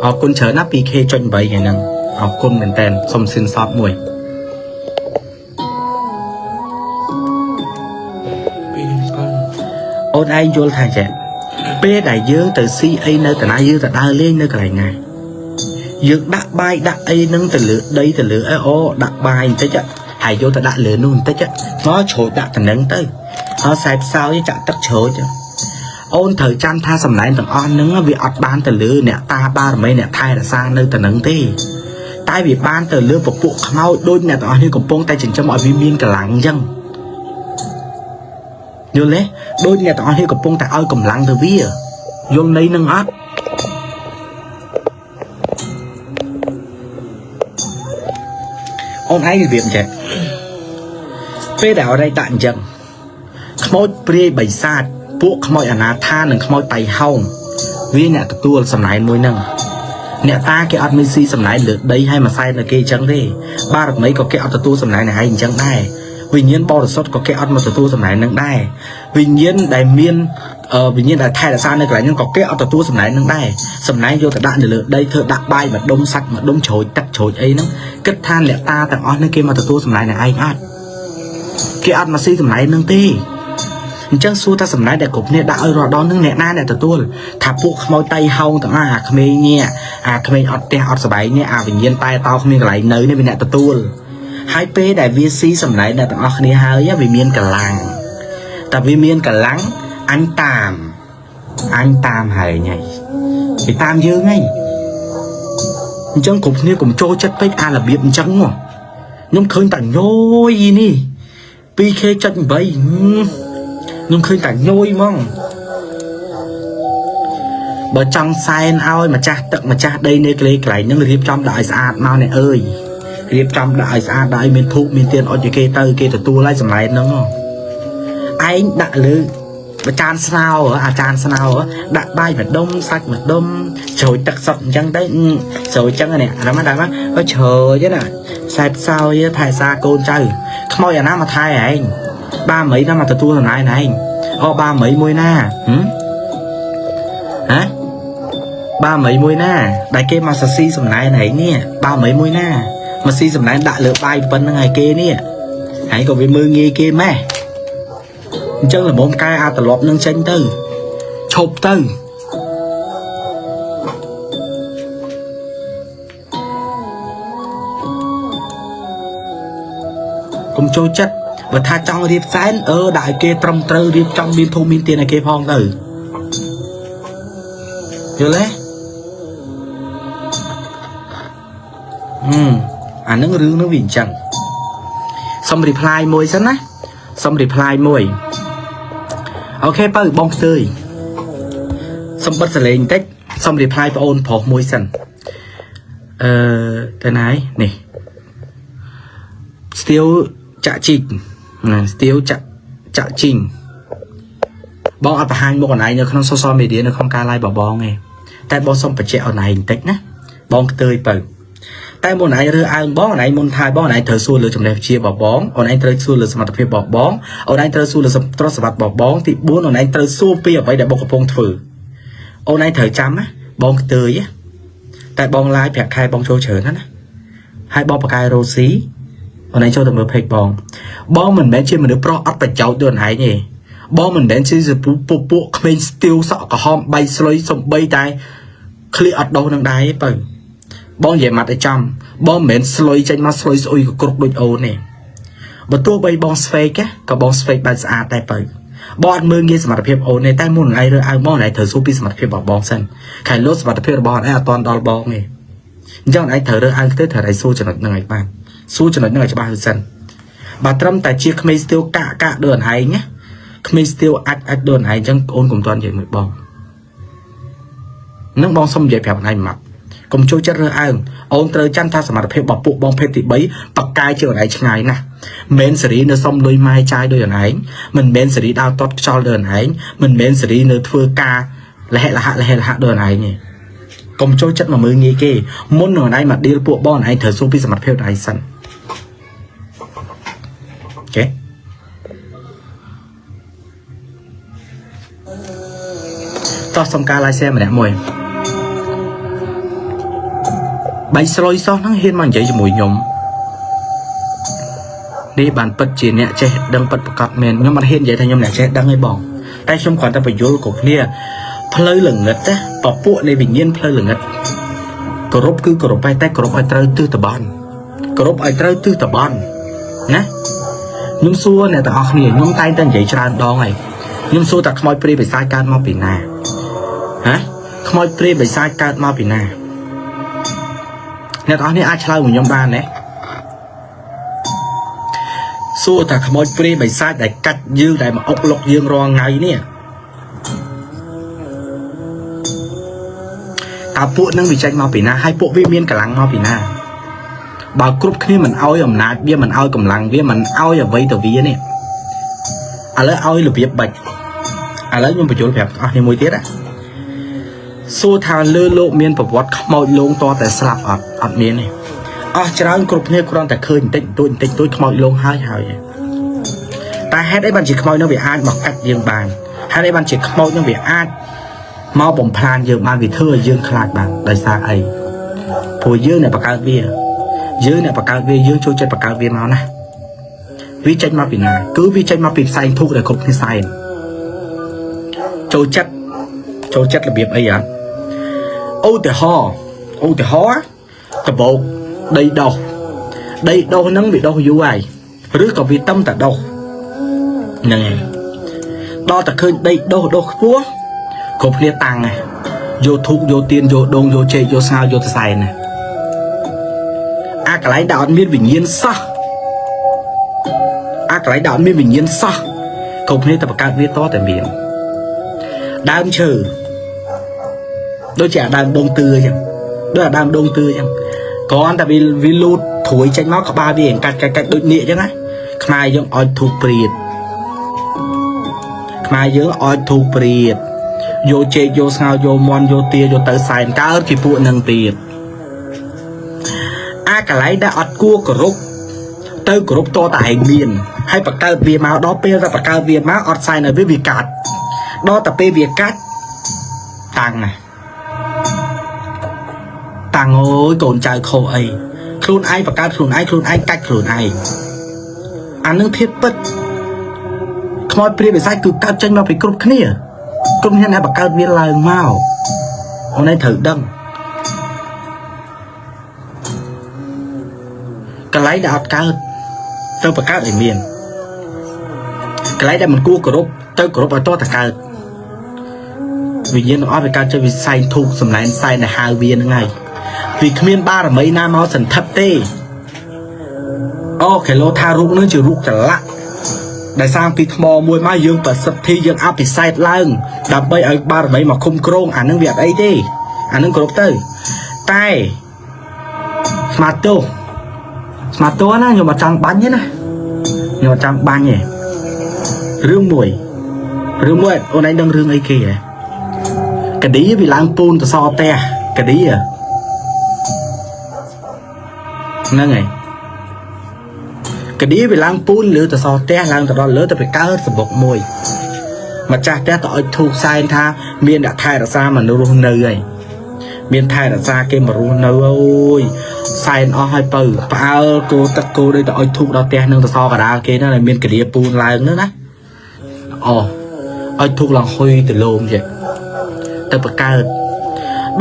អរគុណច្រើនណាស់ 2K.8 ថ្ងៃហ្នឹងអរគុណមែនតើសុំសិនសតមួយ ពីស្គាល់ អូនឯងយល់ថាចេះពេលដែលយើងទៅស៊ីអីនៅតាណាយើងទៅដើរលេងនៅកន្លែងណាយើងដាក់បាយដាក់អីនឹងទៅលើដីទៅលើអីអូដាក់បាយបន្តិចហើយយកទៅដាក់លើនោះបន្តិចមកជ្រោចដាក់តំណឹងទៅហើយខ្សែផ្សោយចាក់ទឹកជ្រោចអូនត្រូវចាំថាសំណែនទាំងអស់ហ្នឹងវាអត់បានទៅលើអ្នកតាបារមីអ្នកថែរក្សានៅតំណឹងទេតែវាបានទៅលើពពួកខ្មោចដូចអ្នកទាំងអស់នេះកំពុងតែចិញ្ចឹមឲ្យវាមានកម្លាំងអញ្ចឹងយល់ទេដូចអ្នកទាំងអស់នេះកំពុងតែឲ្យកម្លាំងទៅវាយល់ន័យនឹងអត់អូនឯងរបៀបអញ្ចឹងពេលដែលអូនឯងដាក់អញ្ចឹងខ្មោចព្រាយបិសាចពួកខ្មោចអនាថានិងខ្មោចតៃហោងវាអ្នកទទួលសំណែនមួយហ្នឹងអ្នកតាគេអត់មានស៊ីសំណែនលើដីឲ្យមកសែនដល់គេអញ្ចឹងទេបារមីក៏គេអត់ទទួលសំណែនឲ្យឯងអញ្ចឹងដែរវិញ្ញាណបរិសុទ្ធក៏គេអត់មកទទួលសំណែននឹងដែរវិញ្ញាណដែលមានវិញ្ញាណដែលថែរក្សានៅកន្លែងហ្នឹងក៏គេអត់ទទួលសំណែននឹងដែរសំណែនយកទៅដាក់នៅលើដីធ្វើដាក់បាយមួយដុំសាច់មួយដុំជ្រោចទឹកជ្រោចអីហ្នឹងគិតថាអ្នកតាទាំងអស់ហ្នឹងគេមកទទួលសំណែនឲ្យឯងអត់គេអត់មកស៊ីសំណែននឹងទេអញ្ចឹងសួរថាសំណែនដែលគ្រប់គ្នាដាក់ឲ្យរាល់ដងហ្នឹងអ្នកណាអ្នកទទួលថាពួកខ្មោចតៃហោងទាំងអស់អាក្មេងនេះអាក្មេងអត់ផ្ទះអត់សបែងនេះអាវិញ្ញាណតែតោគ្មានកន្លែងនៅនេះវាអ្នកទទួលហើយពេលដែលវាស៊ីសំណែនអ្នកទាំងអស់គ្នាហើយវាមានកម្លាំងតែវាមានកម្លាំងអញតាមអញតាមហើយញ៉ៃវាតាមយើងហី អញ្ចឹងគ្រប់គ្នាកុំចូលចិត្តពេកអារបៀបអញ្ចឹងហ៎ខ្ញុំឃើញតែញយនេះ 2K ចុច8ខ្ញុំឃើញតែញយហ្មងបើចង់សែនឲ្យម្ចាស់ទឹកម្ចាស់ដីនៅក្លេកន្លែងហ្នឹងរៀបចំដាក់ឲ្យស្អាតមកអ្នកអើយរៀបចំដាក់ឲ្យស្អាតដាក់ឲ្យមានធូបមានទៀនអុចឲ្យគេទៅគេទទួលឲ្យសម្លែនហ្នឹងហ៎ឯងដាក់លើអាចារ្យស្នោអាចារ្យស្នោដាក់បាយមួយដុំសាច់មួយដុំជ្រោយទឹកសុទ្ធអញ្ចឹងទៅជ្រោយអញ្ចឹងនេះអាហ្នឹងដែរមកជ្រោយណាសែបសោយថែសាកូនចៅខ្មោចអាណាមកថែឯងបាមីណាមកទទួលសំណែនឯងអូបាមីមួយណាហឹមហ៎បាមីមួយណាដែលគេមកសស៊ីសំណែនឯងនេះបាមីមួយណាមកស៊ីសំណែនដាក់លើបាយប៉ុណ្្នឹងឲ្យគេនេះហើយក៏វាមើលងាយគេម៉េះអញ្ចឹងល្មមកែអាត្រឡប់នឹងចេញទៅឈប់ទៅកុំចូលចិត្តបើថាចង់រៀបសែនអឺដាក់ឲ្យគេត្រឹមត្រូវរៀបចំមានធូបមានទៀនឲ្យគេផងទៅយល់ទេហឹមអានឹងរឿងនឹងវាអញ្ចឹងសុំ reply មួយសិនណាសុំ reply មួយ OK បើបងខ្ទើយសុំបិទសលេងបន្តិចសុំ reply ប្អូនប្រុសមួយសិនអឺទៅណាយនេះស្ទាវចាក់ជីកណាស្ទាវចាក់ចាក់ជីងបងអត់បង្ហាញមុខអនឡាញនៅក្នុង social media នៅក្នុងការ live របស់បងទេតែបងសុំបញ្ជាក់អនឡាញបន្តិចណាបងខ្ទើយបើតែមុនឯងរើអើងបងអនឯងមុនថយបងអនឯងត្រូវសួរលើចំណេះវិជ្ជារបស់បងអនឯងត្រូវសួរលើសមត្ថភាពរបស់បងអនឯងត្រូវសួរលើទ្រព្យសម្បត្តិរបស់បងទី4អនឯងត្រូវសួរពីអ្វីដែលបងកំពុងធ្វើអូនឯងត្រូវចាំណាបងខ្ទើយតែបង live ប្រាក់ខែបងចូលច្រើនណាស់ណាហើយបងបកកែរ៉ូស៊ីអូនឯងចូលទៅមើល page បងបងមិនមែនជាមនុស្សប្រុសអត់ប្រយោជន៍ដូចអូនឯងទេបងមិនមែនជាពពួកពួកក្មេងស្ទាវសក់ក្រហមបៃស្លុយសំបីតែឃ្លៀកអត់ដោះនឹងដែរទេបើបងនិយាយម៉ាត់ឲ្យចំបងមិនមែនស្លុយចេញមកស្លុយស្អុយកគ្រប់ដូចអូនទេបើទោះបីបងស្វេកក៏បងស្វេកបែបស្អាតដែរបើបងអត់មើលងាយសមត្ថភាពអូនទេតែមុនឯងរើអើបងឯងត្រូវសួរពីសមត្ថភាពរបស់បងសិនខែលោសមត្ថភាពរបស់ឯងអត់ទាន់ដល់បងទេអញ្ចឹងឯងត្រូវរើអើងទៅត្រូវឯងសួរចំណុចហ្នឹងឲ្យបានសួរចំណុចហ្នឹងឲ្យច្បាស់សិនបើត្រឹមតែជាក្មេងស្ទាវកាក់កាក់ដូចអនឯងណាក្មេងស្ទាវអាចអាចដូចអនឯងអញ្ចឹងអូនកុំទាន់និយាយមួយបងនឹងបងសុំនិយាយប្រាប់អនឯងមកកុំចូលចិត្តរើអើងអូនត្រូវចាំថាសមត្ថភាពរបស់ពួកបងភេទទី3បកកាយជាងអនឯងឆ្ងាយណាស់មិនមែនសេរីនៅសុំលុយម៉ែចាយដូចអនឯងមិនមែនសេរីដើរតត់ខ្យល់ដូចអនឯងមិនមែនសេរីនៅធ្វើការលហិលហៈលហិលហៈដូចអនឯងទេកុំចូលចិត្តមកមើលងាយគេមុននឹងអនឯងមកឌីលពួកបងអនឯងត្រូវសួរពីសមត្ថភាពអនឯងសិន OK តោះសុំការ live share ម្នាក់មួយបៃស្លុយសោះហ្នឹងហ៊ានមកនិយាយជាមួយខ្ញុំនេះបានពិតជាអ្នកចេះដឹងពិតប្រកបមែនខ្ញុំអត់ហ៊ាននិយាយថាខ្ញុំអ្នកចេះដឹងទេបងតែខ្ញុំគ្រាន់តែបញ្យល់គ្រប់គ្នាផ្លូវល្ងិតណាពពួកនៃវិញ្ញាណផ្លូវល្ងិតគោរពគឺគោរពតែគោរពឲ្យត្រូវទិសតបន់គោរពឲ្យត្រូវទិសតបន់ណាខ្ញុំសួរអ្នកទាំងអស់គ្នាខ្ញុំតែងតែនិយាយច្រើនដងហើយខ្ញុំសួរតែខ្មោចព្រាយបិសាចកើតមកពីណាហ៎ខ្មោចព្រាយបិសាចកើតមកពីណាអ្នកទាំងអស់គ្នាអាចឆ្លើយមកខ្ញុំបានទេសួរតែខ្មោចព្រាយបិសាចដែលកាច់យើងដែលមកអុកលុកយើងរាល់ថ្ងៃនេះតើពួកនឹងវាចេញមកពីណាហើយពួកវាមានកម្លាំងមកពីណាបើគ្រប់គ្នាមិនអោយអំណាចវាមិនអោយកម្លាំងវាមិនអោយអ្វីទៅវានេះឥឡូវឲ្យរបៀបបាច់ឥឡូវខ្ញុំបញ្យល់ប្រាប់អស់នេះមួយទៀតណាសួរថាលើលោកមានប្រវត្តិខ្មោចលងតតែស្លាប់អត់អត់មានទេអស់ច្រើនគ្រប់គ្នាគ្រាន់តែឃើញបន្តិចបន្តួចបន្តិចបន្តួចខ្មោចលងហើយហើយតែហេតុអីបានជាខ្មោចនឹងវាអាចមកកាត់យើងបានហេតុអីបានជាខ្មោចនឹងវាអាចមកបំផ្លាញយើងបានវាធ្វើឲ្យយើងខ្លាចបានដោយសារអីព្រោះយើងអ្នកបង្កើតវាយើងអ្នកបង្កើតវាយើងចូលចិត្តបង្កើតវាមកណាវាចេញមកពីណាគឺវាចេញមកពីផ្សែងធូបដែលគ្រប់គ្នាសែនចូលចិត្តចូលចិត្តរបៀបអីអត់ឧទាហរណ៍ឧទាហរណ៍ដបោកដីដោះដីដោះហ្នឹងវាដោះយូរហើយឬក៏វាតឹមតែដោះហ្នឹងហើយដល់តែឃើញដីដោះដោះខ្ពស់គ្រប់គ្នាតាំងណាយកធូបយកទៀនយកដងយកចេកយកស្ងោយកទៅសែនណា អាកន្លែងដែលអត់មានវិញ្ញាណសោះអាកន្លែងដែលអត់មានវិញ្ញាណសោះគ្រប់គ្នាតែបង្កើតវាតតែមានដើមឈើដូចជាអាដើមដងទឿអញ្ចឹងដូចអាដើមដងទឿអញ្ចឹងគ្រាន់តែវាវាលូតត្រួយចេញមកក្បាលវាកាច់កាច់កាច់ដូចនេះអញ្ចឹងណាខ្មែរយើងឲ្យធូបព្រាតខ្មែរយើងឲ្យធូបព្រាតយកចេកយកស្ងោរយកមន់យកទាយកទៅសែនកើតជាពួកនឹងទៀតអាកន្លែងដែលអត់គួរគោរពទៅគោរពតតែឯងមានហើយបង្កើតវាមកដល់ពេលតែបង្កើតវាមកអត់សែនឲ្យវាវាកាត់ដល់តែពេលវាកាត់តាំងណាតាំងអូយកូនចៅខុសអីខ្លួនឯងបង្កើតខ្លួនឯងខ្លួនឯងកាច់ខ្លួនឯងអានឹងធៀបពិតខ្មោចព្រាយបិសាចគឺកើតចេញមកពីគ្រប់គ្នាគ្រប់គ្នាអ្នកបង្កើតវាឡើងមកអូនឯងត្រូវដឹងកន្លែងដែលអត់កើតទៅបង្កើតឲ្យមានកន្លែងដែលមិនគួរគោរពទៅគោរពឲ្យតតែកើតវិញ្ញាណទាំងអស់វាកើតចេញពីសែងធូបសម្លែនសែនដែលហៅវាហ្នឹងហើយវាគ្មានបារមីណាមកសន្ធិដ្ឋទេអូខេឡូថារូបនឹងជារូបចលៈដែលសាងពីថ្មមួយមកយើងប្រសិទ្ធិយើងអភិសេកឡើងដើម្បីឲ្យបារមីមកឃុំគ្រងអានឹងវាអត់អីទេអានឹងគោរពទៅតែស្មាតោស្មាតោណាខ្ញុំអត់ចង់បាញ់ទេណាខ្ញុំអត់ចង់បាញ់ទេរឿងមួយរឿងមួយអូនឯងដឹងរឿងអីគេហ៎កឌីវាឡើងពូនទៅសផ្ទះកឌីហ្នឹងហើយកឌីវាឡើងពូនលើទៅសផ្ទះឡើងទៅដល់លើទៅไปកើតសម្បុកមួយម្ចាស់ផ្ទះទៅឲ្យធូបសែនថាមានអ្នកថែរក្សាមនុស្សរស់នៅហើយមានថែរក្សាគេមករស់នៅអូយសែនអស់ហើយពៅផ្អើលគោទឹកគោដូចទៅឲ្យធូបដល់ផ្ទះនឹងទៅសកដាលគេហ្នឹងដែលមានកឌីពូនឡើងហ្នឹងណាអូឲ្យធូបឡើងហុយទៅលោមចេះទៅបង្កើត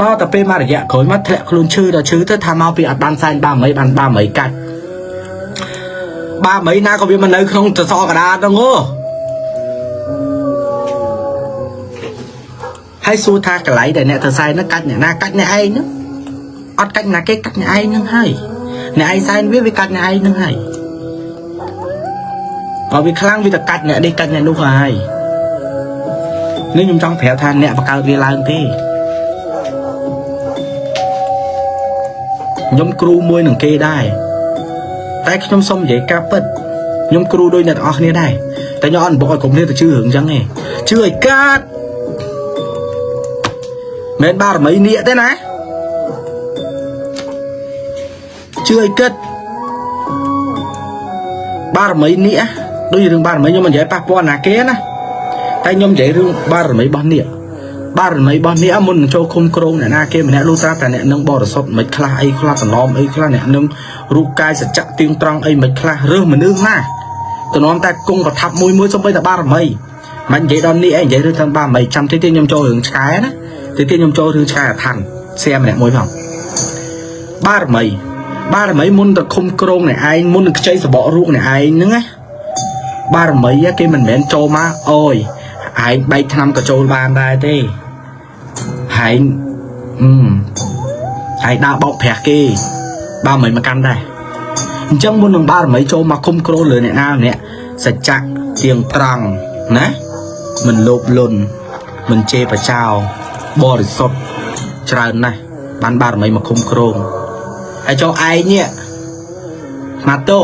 ដល់តែពេលមករយៈក្រោយមកធ្លាក់ខ្លួនឈឺដល់ឈឺទៅថាមកពីអត់បានសែនបាមីបានបាមីកាច់បាមីណាក៏វាមិននៅក្នុងទៅសកដាលហ្នឹងអូហើយសួរថាកន្លែងដែលអ្នកទៅសែនហ្នឹងកាច់អ្នកណាកាច់អ្នកឯងហ្នឹងអត់កាច់ណាគេកាច់អ្នកឯងហ្នឹងហើយអ្នកឯងសែនវាវាកាច់អ្នកឯងហ្នឹងហើយបើវាខ្លាំងវាទៅកាច់អ្នកនេះកាច់អ្នកនោះហើយនេះខ្ញុំចង់ប្រាប់ថាអ្នកបង្កើតវាឡើងទេខ្ញុំគ្រូមួយនឹងគេដែរតែខ្ញុំសុំនិយាយការពិតខ្ញុំគ្រូដូចអ្នកទាំងអស់គ្នាដែរតែខ្ញុំអត់បុកឲ្យក្រុមគ្នាទៅជឿរឿងអញ្ចឹងទេជឿឲ្យកាត់មិនបារមីនៀកទេណាជឿឲ្យគិតបារមីនៀកដូចរឿងបារមីខ្ញុំមិននិយាយប៉ះពាល់ណាគេណាតែខ្ញុំនិយាយរឿងបារមីរបស់នៀកបារមីរបស់នៀកមុននឹងចូលឃុំគ្រងអ្នកណាគេម្នាក់លុះត្រាតែអ្នកនឹងបរិសុទ្ធមិនខ្លះអីខ្លះតំណមអីខ្លះអ្នកនឹងរូបកាយសច្ចៈទៀងត្រង់អីមិនខ្លះរើសមនុស្សណាតំណមតែគង់ប្រថាប់មួយមួយសំបីតែបារមីមិននិយាយដល់នេះឯងនិយាយរឿងតាមបារមីចាំតិចទៀតខ្ញុំចូលរឿងឆ្កែណាតិចទៀតខ្ញុំចូលរឿងឆ្កែអាឋានសៀម្នាក់មួយផងបារមីបារមីមុនទៅឃុំគ្រងអ្នកឯងមុននឹងខ្ចីសបករូបអ្នកឯងហ្នឹងណាបារមីគេមិនមែនចូលមកអូយឯងបែកឆ្នាំក៏ចូលបានដែរទេឯងអឺឯងដើរបោកប្រាស់គេបារមីមកកាន់ដែរអញ្ចឹងមុននឹងបារមីចូលមកឃុំគ្រងលើអ្នកណាម្នាក់សច្ចៈទៀងត្រង់ណាមិនលោភលន់មិនជេរបចោបរិសុទ្ធច្រើនណាស់បានបារមីមកឃុំគ្រងហើយចូលឯងនេះមកទោ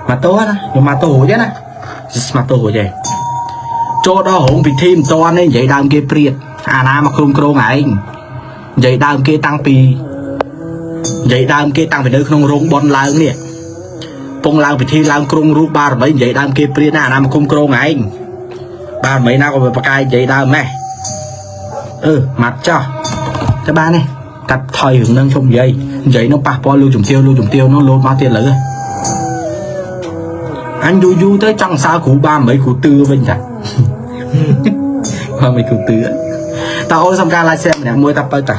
មកទោណាខ្ញុំមកទោរួចណាស្មាតោរួចហើយចូលដល់រោងពិធីមិនតាន់ទេនិយាយដើមគេព្រាតអាណាមកក្រុមគ្រងឯងនិយាយដើមគេតាំងពីនិយាយដើមគេតាំងពីនៅក្នុងរោងបនឡើងនេះពងឡើងពិធីឡើងគ្រងរូបបារមីនិយាយដើមគេព្រាតណាអាណាមកគុំគ្រងឯងបារមីណាក៏វាប្រកាយនិយាយដើមម៉េះអឺម៉ាត់ចោះទៅបានទេកាត់ថយរឿងនឹងជុំនិយាយនិយាយនឹងប៉ះពាល់លោកជំទាវលោកជំទាវនោះលោតមកទៀតលើអញយូរយូរទៅចង់សើគ្រូបាមីគ្រូទឿវិញចាបាមីគ្រូទឿតើអូនសំការឡាយសែម្នាក់មួយតាបើតា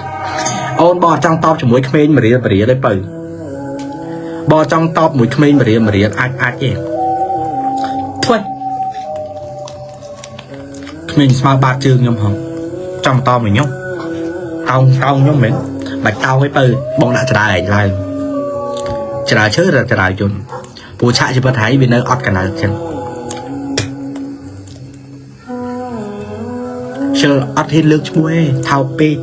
អូនបើចង់តបជាមួយក្មេងមរៀលបរៀលទេបើបើចង់តបមួយក្មេងមរៀលមរៀលអាចអាចទេធ្វើក្មេងស្មើបាតជើងខ្ញុំហងចង់តបមួយខ្ញុំតោងតោងខ្ញុំមែនបាច់តោងឯងបើបងដាក់ចដាឯងឡើង ចរាឈើឬចរាយន្តព្រោះឆាកជីវិតហៃវានៅអត់កណៅចឹងខ្ជិលអត់ហ៊ានលើកឈ្មោះទេថោកពេក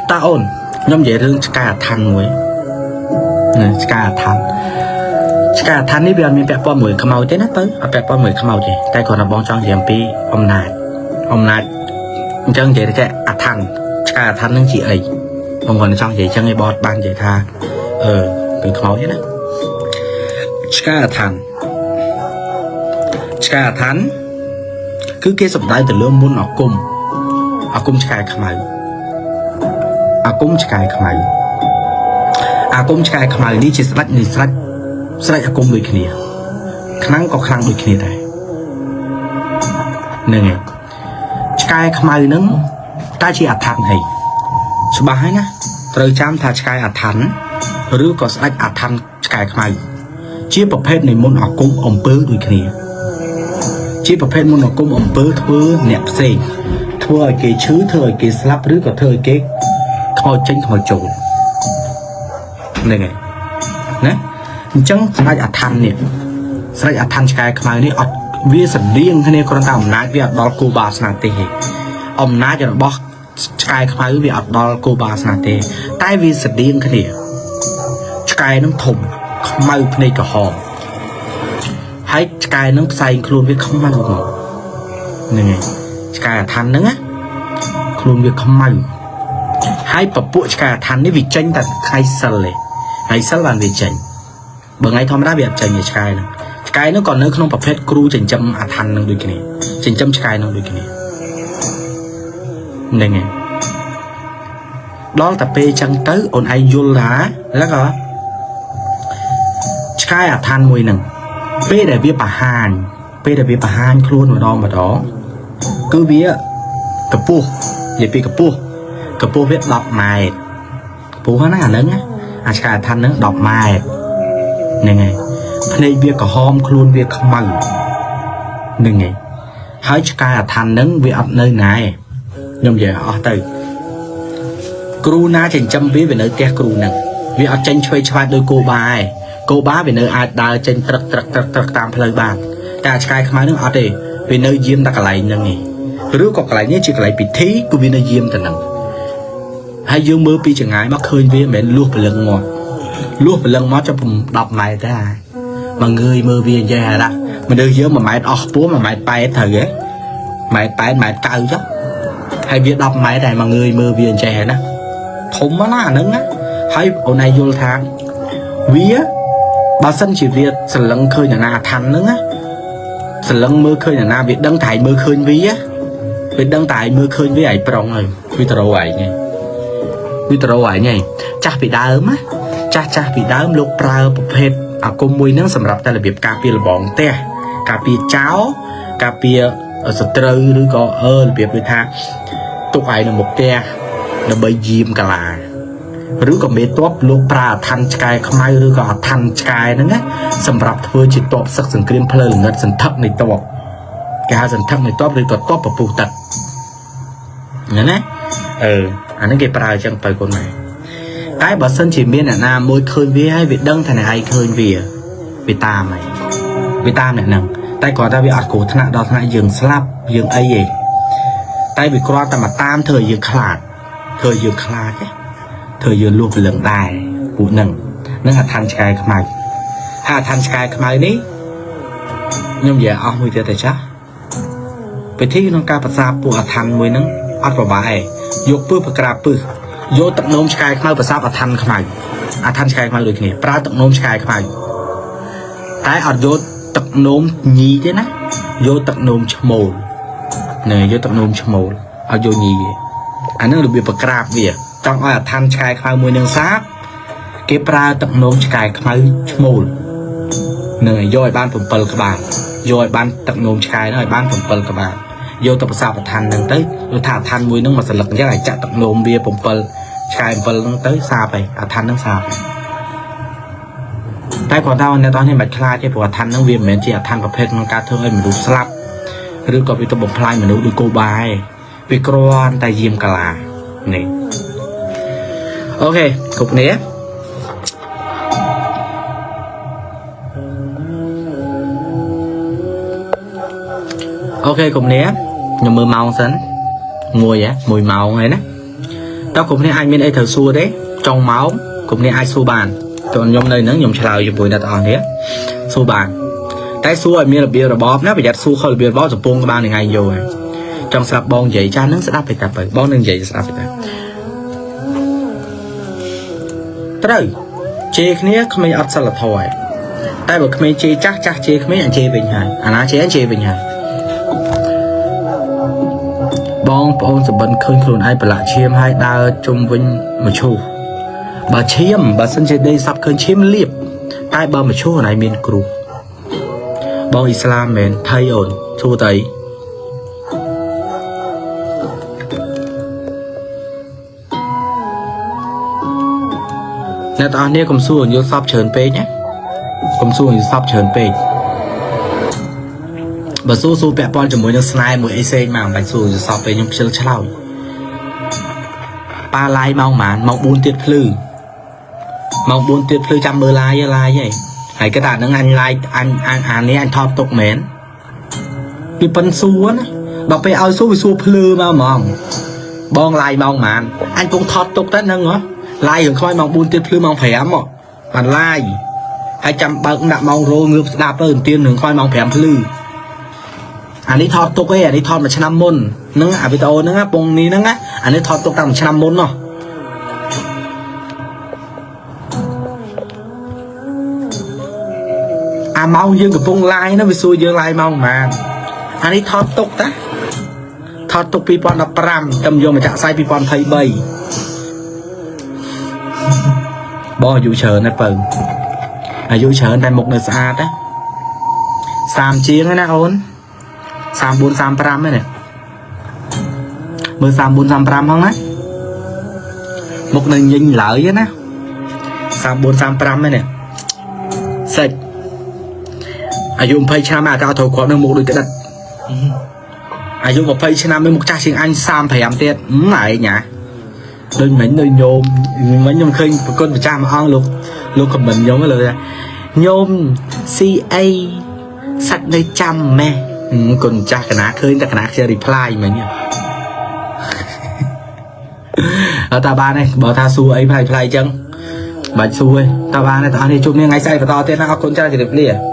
តាអូនខ្ញុំនិយាយរឿងឆ្កែអាឋានមួយណាឆ្កែអាឋានឆ្កែអាឋាននេះវាអត់មានពាក់ព័ន្ធមួយខ្មោចទេណាទៅអត់ពាក់ព័ន្ធមួយខ្មោចទេតែគ្រាន់តែបងចង់និយាយអំពីអំណាចអំណាចអញ្ចឹងនិយាយតែអាឋានឆ្កែអាឋាននឹងជាអីបងគ្រាន់តែចង់និយាយអញ្ចឹងឯងបតបាននិយាយថាអឺពីខ្មោចទេណាឆ្កែអាឋានឆ្កែអាឋានគឺគេសំដៅទៅលើមុនអាគមអាគមឆ្កែខ្មៅអាគមឆ្កែខ្មៅអាគមឆ្កែខ្មៅនេះជាស្ដេចនៃស្ដេចស្ដេចអាគមដូចគ្នាខ្លាំងក៏ខ្លាំងដូចគ្នាដែរហ្នឹងហើយឆ្កែខ្មៅហ្នឹងតើជាអាថ៌អីច្បាស់ហើយណាត្រូវចាំថាឆ្កែអាថ៌ឬក៏ស្ដេចអាថ៌ឆ្កែខ្មៅជាប្រភេទនៃមុនអាគមអំពើដូចគ្នាជាប្រភេទមុនអាគមអំពើធ្វើអ្នកផ្សេងធ្វើឲ្យគេឈឺធ្វើឲ្យគេស្លាប់ឬក៏ធ្វើឲ្យគេខ្មោចចេញខ្មោចចូលហ្នឹងហើយណាអញ្ចឹងស្ដេចអាថ៌នេះស្ដេចអាថ៌ឆ្កែខ្មៅនេះអត់វាស្រដៀងគ្នាគ្រាន់តែអំណាចវាអត់ដល់គូបាសនាទេអំណាចរបស់ឆ្កែខ្មៅវាអត់ដល់គូបាសនាទេតែវាស្រដៀងគ្នាឆ្កែនឹងធំខ្មៅភ្នែកក្រហមហើយឆ្កែនឹងផ្សែងខ្លួនវាខ្មៅមកហ្នឹងហើយឆ្កែអាថ៌ហ្នឹងណាខ្លួនវាខ្មៅហើយពពួកឆ្កែអាថ៌នេះវាចេញតែថ្ងៃសិលទេថ្ងៃសិលបានវាចេញបើថ្ងៃធម្មតាវាអត់ចេញទេឆ្កែហ្នឹងឆ្កែហ្នឹងក៏នៅក្នុងប្រភេទគ្រូចិញ្ចឹមអាថ៌ហ្នឹងដូចគ្នាចិញ្ចឹមឆ្កែហ្នឹងដូចគ្នាហ្នឹងហើយដល់តែពេលចឹងទៅអូនឯងយល់ថាแล้วក៏ឆ្កែអាថ៌មួយហ្នឹងពេលដែលវាបង្ហាញពេលដែលវាបង្ហាញខ្លួនម្ដងម្ដងគឺវាកម្ពស់និយាយពីកម្ពស់កម្ពស់វា10ម៉ែត្រកម្ពស់ហ្នឹងណាអាហ្នឹងណាអាឆ្កែអាថ៌ហ្នឹង10ម៉ែត្រហ្នឹងហើយភ្នែកវាក្រហមខ្លួនវាខ្មៅហ្នឹងហើយហើយឆ្កែអាថ៌ហ្នឹងវាអត់នៅណាឯងខ្ញុំនិយាយអស់ទៅគ្រូណាចិញ្ចឹមវាវានៅផ្ទះគ្រូហ្នឹងវាអត់ចេញឆ្វេងឆ្វាយដោយគោបាឯងគោបាវានៅអាចដើរចេញត្រឹកត្រឹកត្រឹកត្រឹកតាមផ្លូវបានតែអាឆ្កែខ្មៅហ្នឹងអត់ទេវានៅយាមតែកន្លែងហ្នឹងឯងឬក៏កន្លែងនេះជាកន្លែងពិធីគឺវានៅយាមតែហ្នឹងហើយយើងមើលពីចង្ងាយមកឃើញវាមិនមែនលួសព្រលឹងមកលួសព្រលឹងមកចាប់10ម៉ែត្រដែរមកងើយមើលវាអញ្ចឹងហ่ะមនុស្សយើង1ម៉ែត្រអស់ខ្ពស់1ម៉ែត្រ8ត្រូវទេ1ម៉ែត្រ8ម៉ែត្រ9ចុះហើយវា10ម៉ែត្រដែរមកងើយមើលវាអញ្ចឹងហ៎ណាធំណាស់អាហ្នឹងណាហើយអូនឯងយល់ថាវាបើសិនជាវាសលឹងឃើញអាណាអាឋានហ្នឹងណាសលឹងមើលឃើញអាណាវាដឹងតែឯងមើលឃើញវាវាដឹងតែឯងមើលឃើញវាឯងប្រុងហើយវាទៅរកឯងហើយវាទៅរកឯងហើយចាស់ពីដើមណាចាស់ចាស់ពីដើមលោកប្រើប្រភេទអាគមមួយហ្នឹងសម្រាប់តែរបៀបការពារលបងផ្ទះការពារចោលការពារសត្រូវឬក៏អឺរបៀបដូចថាទុកឯងនៅមុខផ្ទះដើម្បីយាមកលាឬក៏មេតបលោកប្រើអាឋានឆ្កែខ្មៅឬក៏អាឋានឆ្កែហ្នឹងណាសម្រាប់ធ្វើជាតបសឹកសង្គ្រាមផ្លូវល្ងិតសន្ធឹកនៃតបគេហៅសន្ធឹកនៃតបឬក៏តបពពុះទឹកហ្នឹងណាអឺអាហ្នឹងគេប្រើអញ្ចឹងទៅកូនម៉ែតែបើសិនជាមានអ្នកណាមួយឃើញវាហើយវាដឹងថាអ្នកឯងឃើញវាវាតាមហើយវាតាមអ្នកហ្នឹងតែគ្រាន់តែវាអត់គ្រោះថ្នាក់ដល់ថ្នាក់យើងស្លាប់យើងអីទេតែវាគ្រាន់តែមកតាមធ្វើឲ្យយើងខ្លាចធ្វើឲ្យយើងខ្លាចណាធ្វើយើងលួសព្រលឹងដែរពួកហ្នឹងនឹងអាឋានឆ្កែខ្មៅហើយអាឋានឆ្កែខ្មៅនេះខ្ញុំនិយាយអស់មួយទៀតតែចាស់ពិធីក្នុងការប្រសាទពួកអាឋានមួយហ្នឹងអត់ប្របាឯងយកពឹសប្រក្រាបពឹសយកទឹកនោមឆ្កែខ្មៅប្រសាទអាឋានខ្មៅអាឋានឆ្កែខ្មៅដូចគ្នាប្រើទឹកនោមឆ្កែខ្មៅតែអត់យកទឹកនោមញីទេណាយកទឹកនោមឈ្មោលណែយកទឹកនោមឈ្មោលអត់យកញីទេអាហ្នឹងរបៀបប្រក្រាបវាចង់ឲ្យអាឋានឆ្កែខ្មៅមួយនឹងសាបគេប្រើទឹកនោមឆ្កែខ្មៅឈ្មោលនឹងឲ្យយកឲ្យបាន7ក្បាលយកឲ្យបានទឹកនោមឆ្កែហ្នឹងឲ្យបាន7ក្បាលយកទៅប្រសាទអាឋានហ្នឹងទៅដូចថាអាឋានមួយហ្នឹងមួយសន្លឹកអញ្ចឹងឲ្យចាក់ទឹកនោមវា7ឆ្កែ7ហ្នឹងទៅសាបហើយអាឋានហ្នឹងសាបហើយតែគាត់ថាអ្នកទាំងនេះមិនខ្លាចទេព្រោះអាឋានហ្នឹងវាមិនមែនជាអាឋានប្រភេទក្នុងការធ្វើឲ្យមនុស្សស្លាប់ឬក៏វាទៅបំផ្លាញមនុស្សដូចគោបាឯងវាគ្រាន់តែយាមកលានេះOK គ្រប់គ្នា OK គុំនេះខ្ញុំមើលម៉ោងសិនមួយហ៎1ម៉ោងហើយណាតើគុំនេះអាចមានអីត្រូវសួរទេចុងម៉ោងគុំនេះអាចសួរបានតើខ្ញុំនៅហ្នឹងខ្ញុំឆ្លើយជាមួយអ្នកទាំងអស់គ្នាសួរបានតែសួរឲ្យមានរបៀបរបបណាប្រយ័ត្នសួរខុសរបៀបរបបសពងក្បាលនឹងឯងយកហើយចង់ស្ដាប់បងនិយាយចាស់ហ្នឹងស្ដាប់ទៅតាបើបងនឹងនិយាយស្ដាប់ទៅតាត្រូវជេរគ្នាក្មេងអត់សិលធម៌ឯងតែបើក្មេងជេរចាស់ចាស់ជេរក្មេងអញជេរវិញហើយអាណាជេរអញជេរវិញហើយបងប្អូនសបិនឃើញខ្លួនឯងប្រឡាក់ឈាមហើយដើរជុំវិញមឈូសបើឈាមបើសិនជាដេកសັບឃើញឈាមលៀបតែបើមឈូសអនឯងមានគ្រោះបងអ៊ីស្លាមមែនថៃអូនសួរតៃអ្នកទាំងអស់គ្នាកុំសួរយល់សពច្រើនពេកណាកុំសួរយល់សពច្រើនពេកបើសួរសួរពាក់ព័ន្ធជាមួយនឹងស្នេហ៍មួយអីផ្សេងមកមិនបាច់សួរយល់សពពេកខ្ញុំខ្ជិលឆ្លោយប៉ាឡាយម៉ោងប៉ុន្មានម៉ោង4ទៀតភ្លឺម៉ោង4ទៀតភ្លឺចាំមើលឡាយឡាយហីហើយគេថាហ្នឹងអញឡាយអញអញអានេះអញថតទុកមែនពីប៉ិនសួរណាដល់ពេលឲ្យសួរវាសួរភ្លឺមកហ្មងបងឡាយម៉ោងប៉ុន្មានអញគង់ថតទុកតែហ្នឹងហ៎ឡាយរឿងខ្មោចម៉ោង4ទៀតភ្លឺម៉ោង5ហ៎បានឡាយហើយចាំបើកដាក់ម៉ោងរោងើបស្ដាប់ទៅទៀនរឿងខ្មោចម៉ោង5ភ្លឺអានេះថតទុកឯងអានេះថតមួយឆ្នាំមុនហ្នឹងអាវីដេអូហ្នឹងពងនេះហ្នឹងអានេះថតទុកតាំងមួយឆ្នាំមុនណោះអាម៉ោងយើងកំពុងឡាយហ្នឹងវាសួរយើងឡាយម៉ោងប៉ុន្មានអានេះថតទុកតាថតទុក2015តែយកមកចាក់ផ្សាយ2023បងអាយុច្រើនណាស់បើអាយុច្រើនតែមុខនៅស្អាតណា30ជាងណាអូន34 35ហ្នឹងមើល34 35ហ្នឹងណាមុខនៅញញឡើយណា34 35ហ្នឹងសាច់អាយុ20ឆ្នាំអាតើត្រូវគ្រាប់នឹងមុខដូចក្តិតអាយុ20ឆ្នាំមុខចាស់ជាងអញ35ទៀតឯងណាដូចមិញដូចញោមមិញខ្ញុំឃើញប្រគុណម្ចាស់មួយអង្គលោកលោកខមមិនខ្ញុំលើញោម CA សាច់នៅចាំម៉េះគុណម្ចាស់កណាឃើញតែកណាខ្ជិល reply មិញអត់តាបានទេបើថាសួរអីផ្លៃផ្លៃចឹងបាច់សួរទេតាបានទេតោះនេះជួបគ្នាថ្ងៃស្អែកបន្តទៀតណាអរគុណច្រើនជម្រាបលា។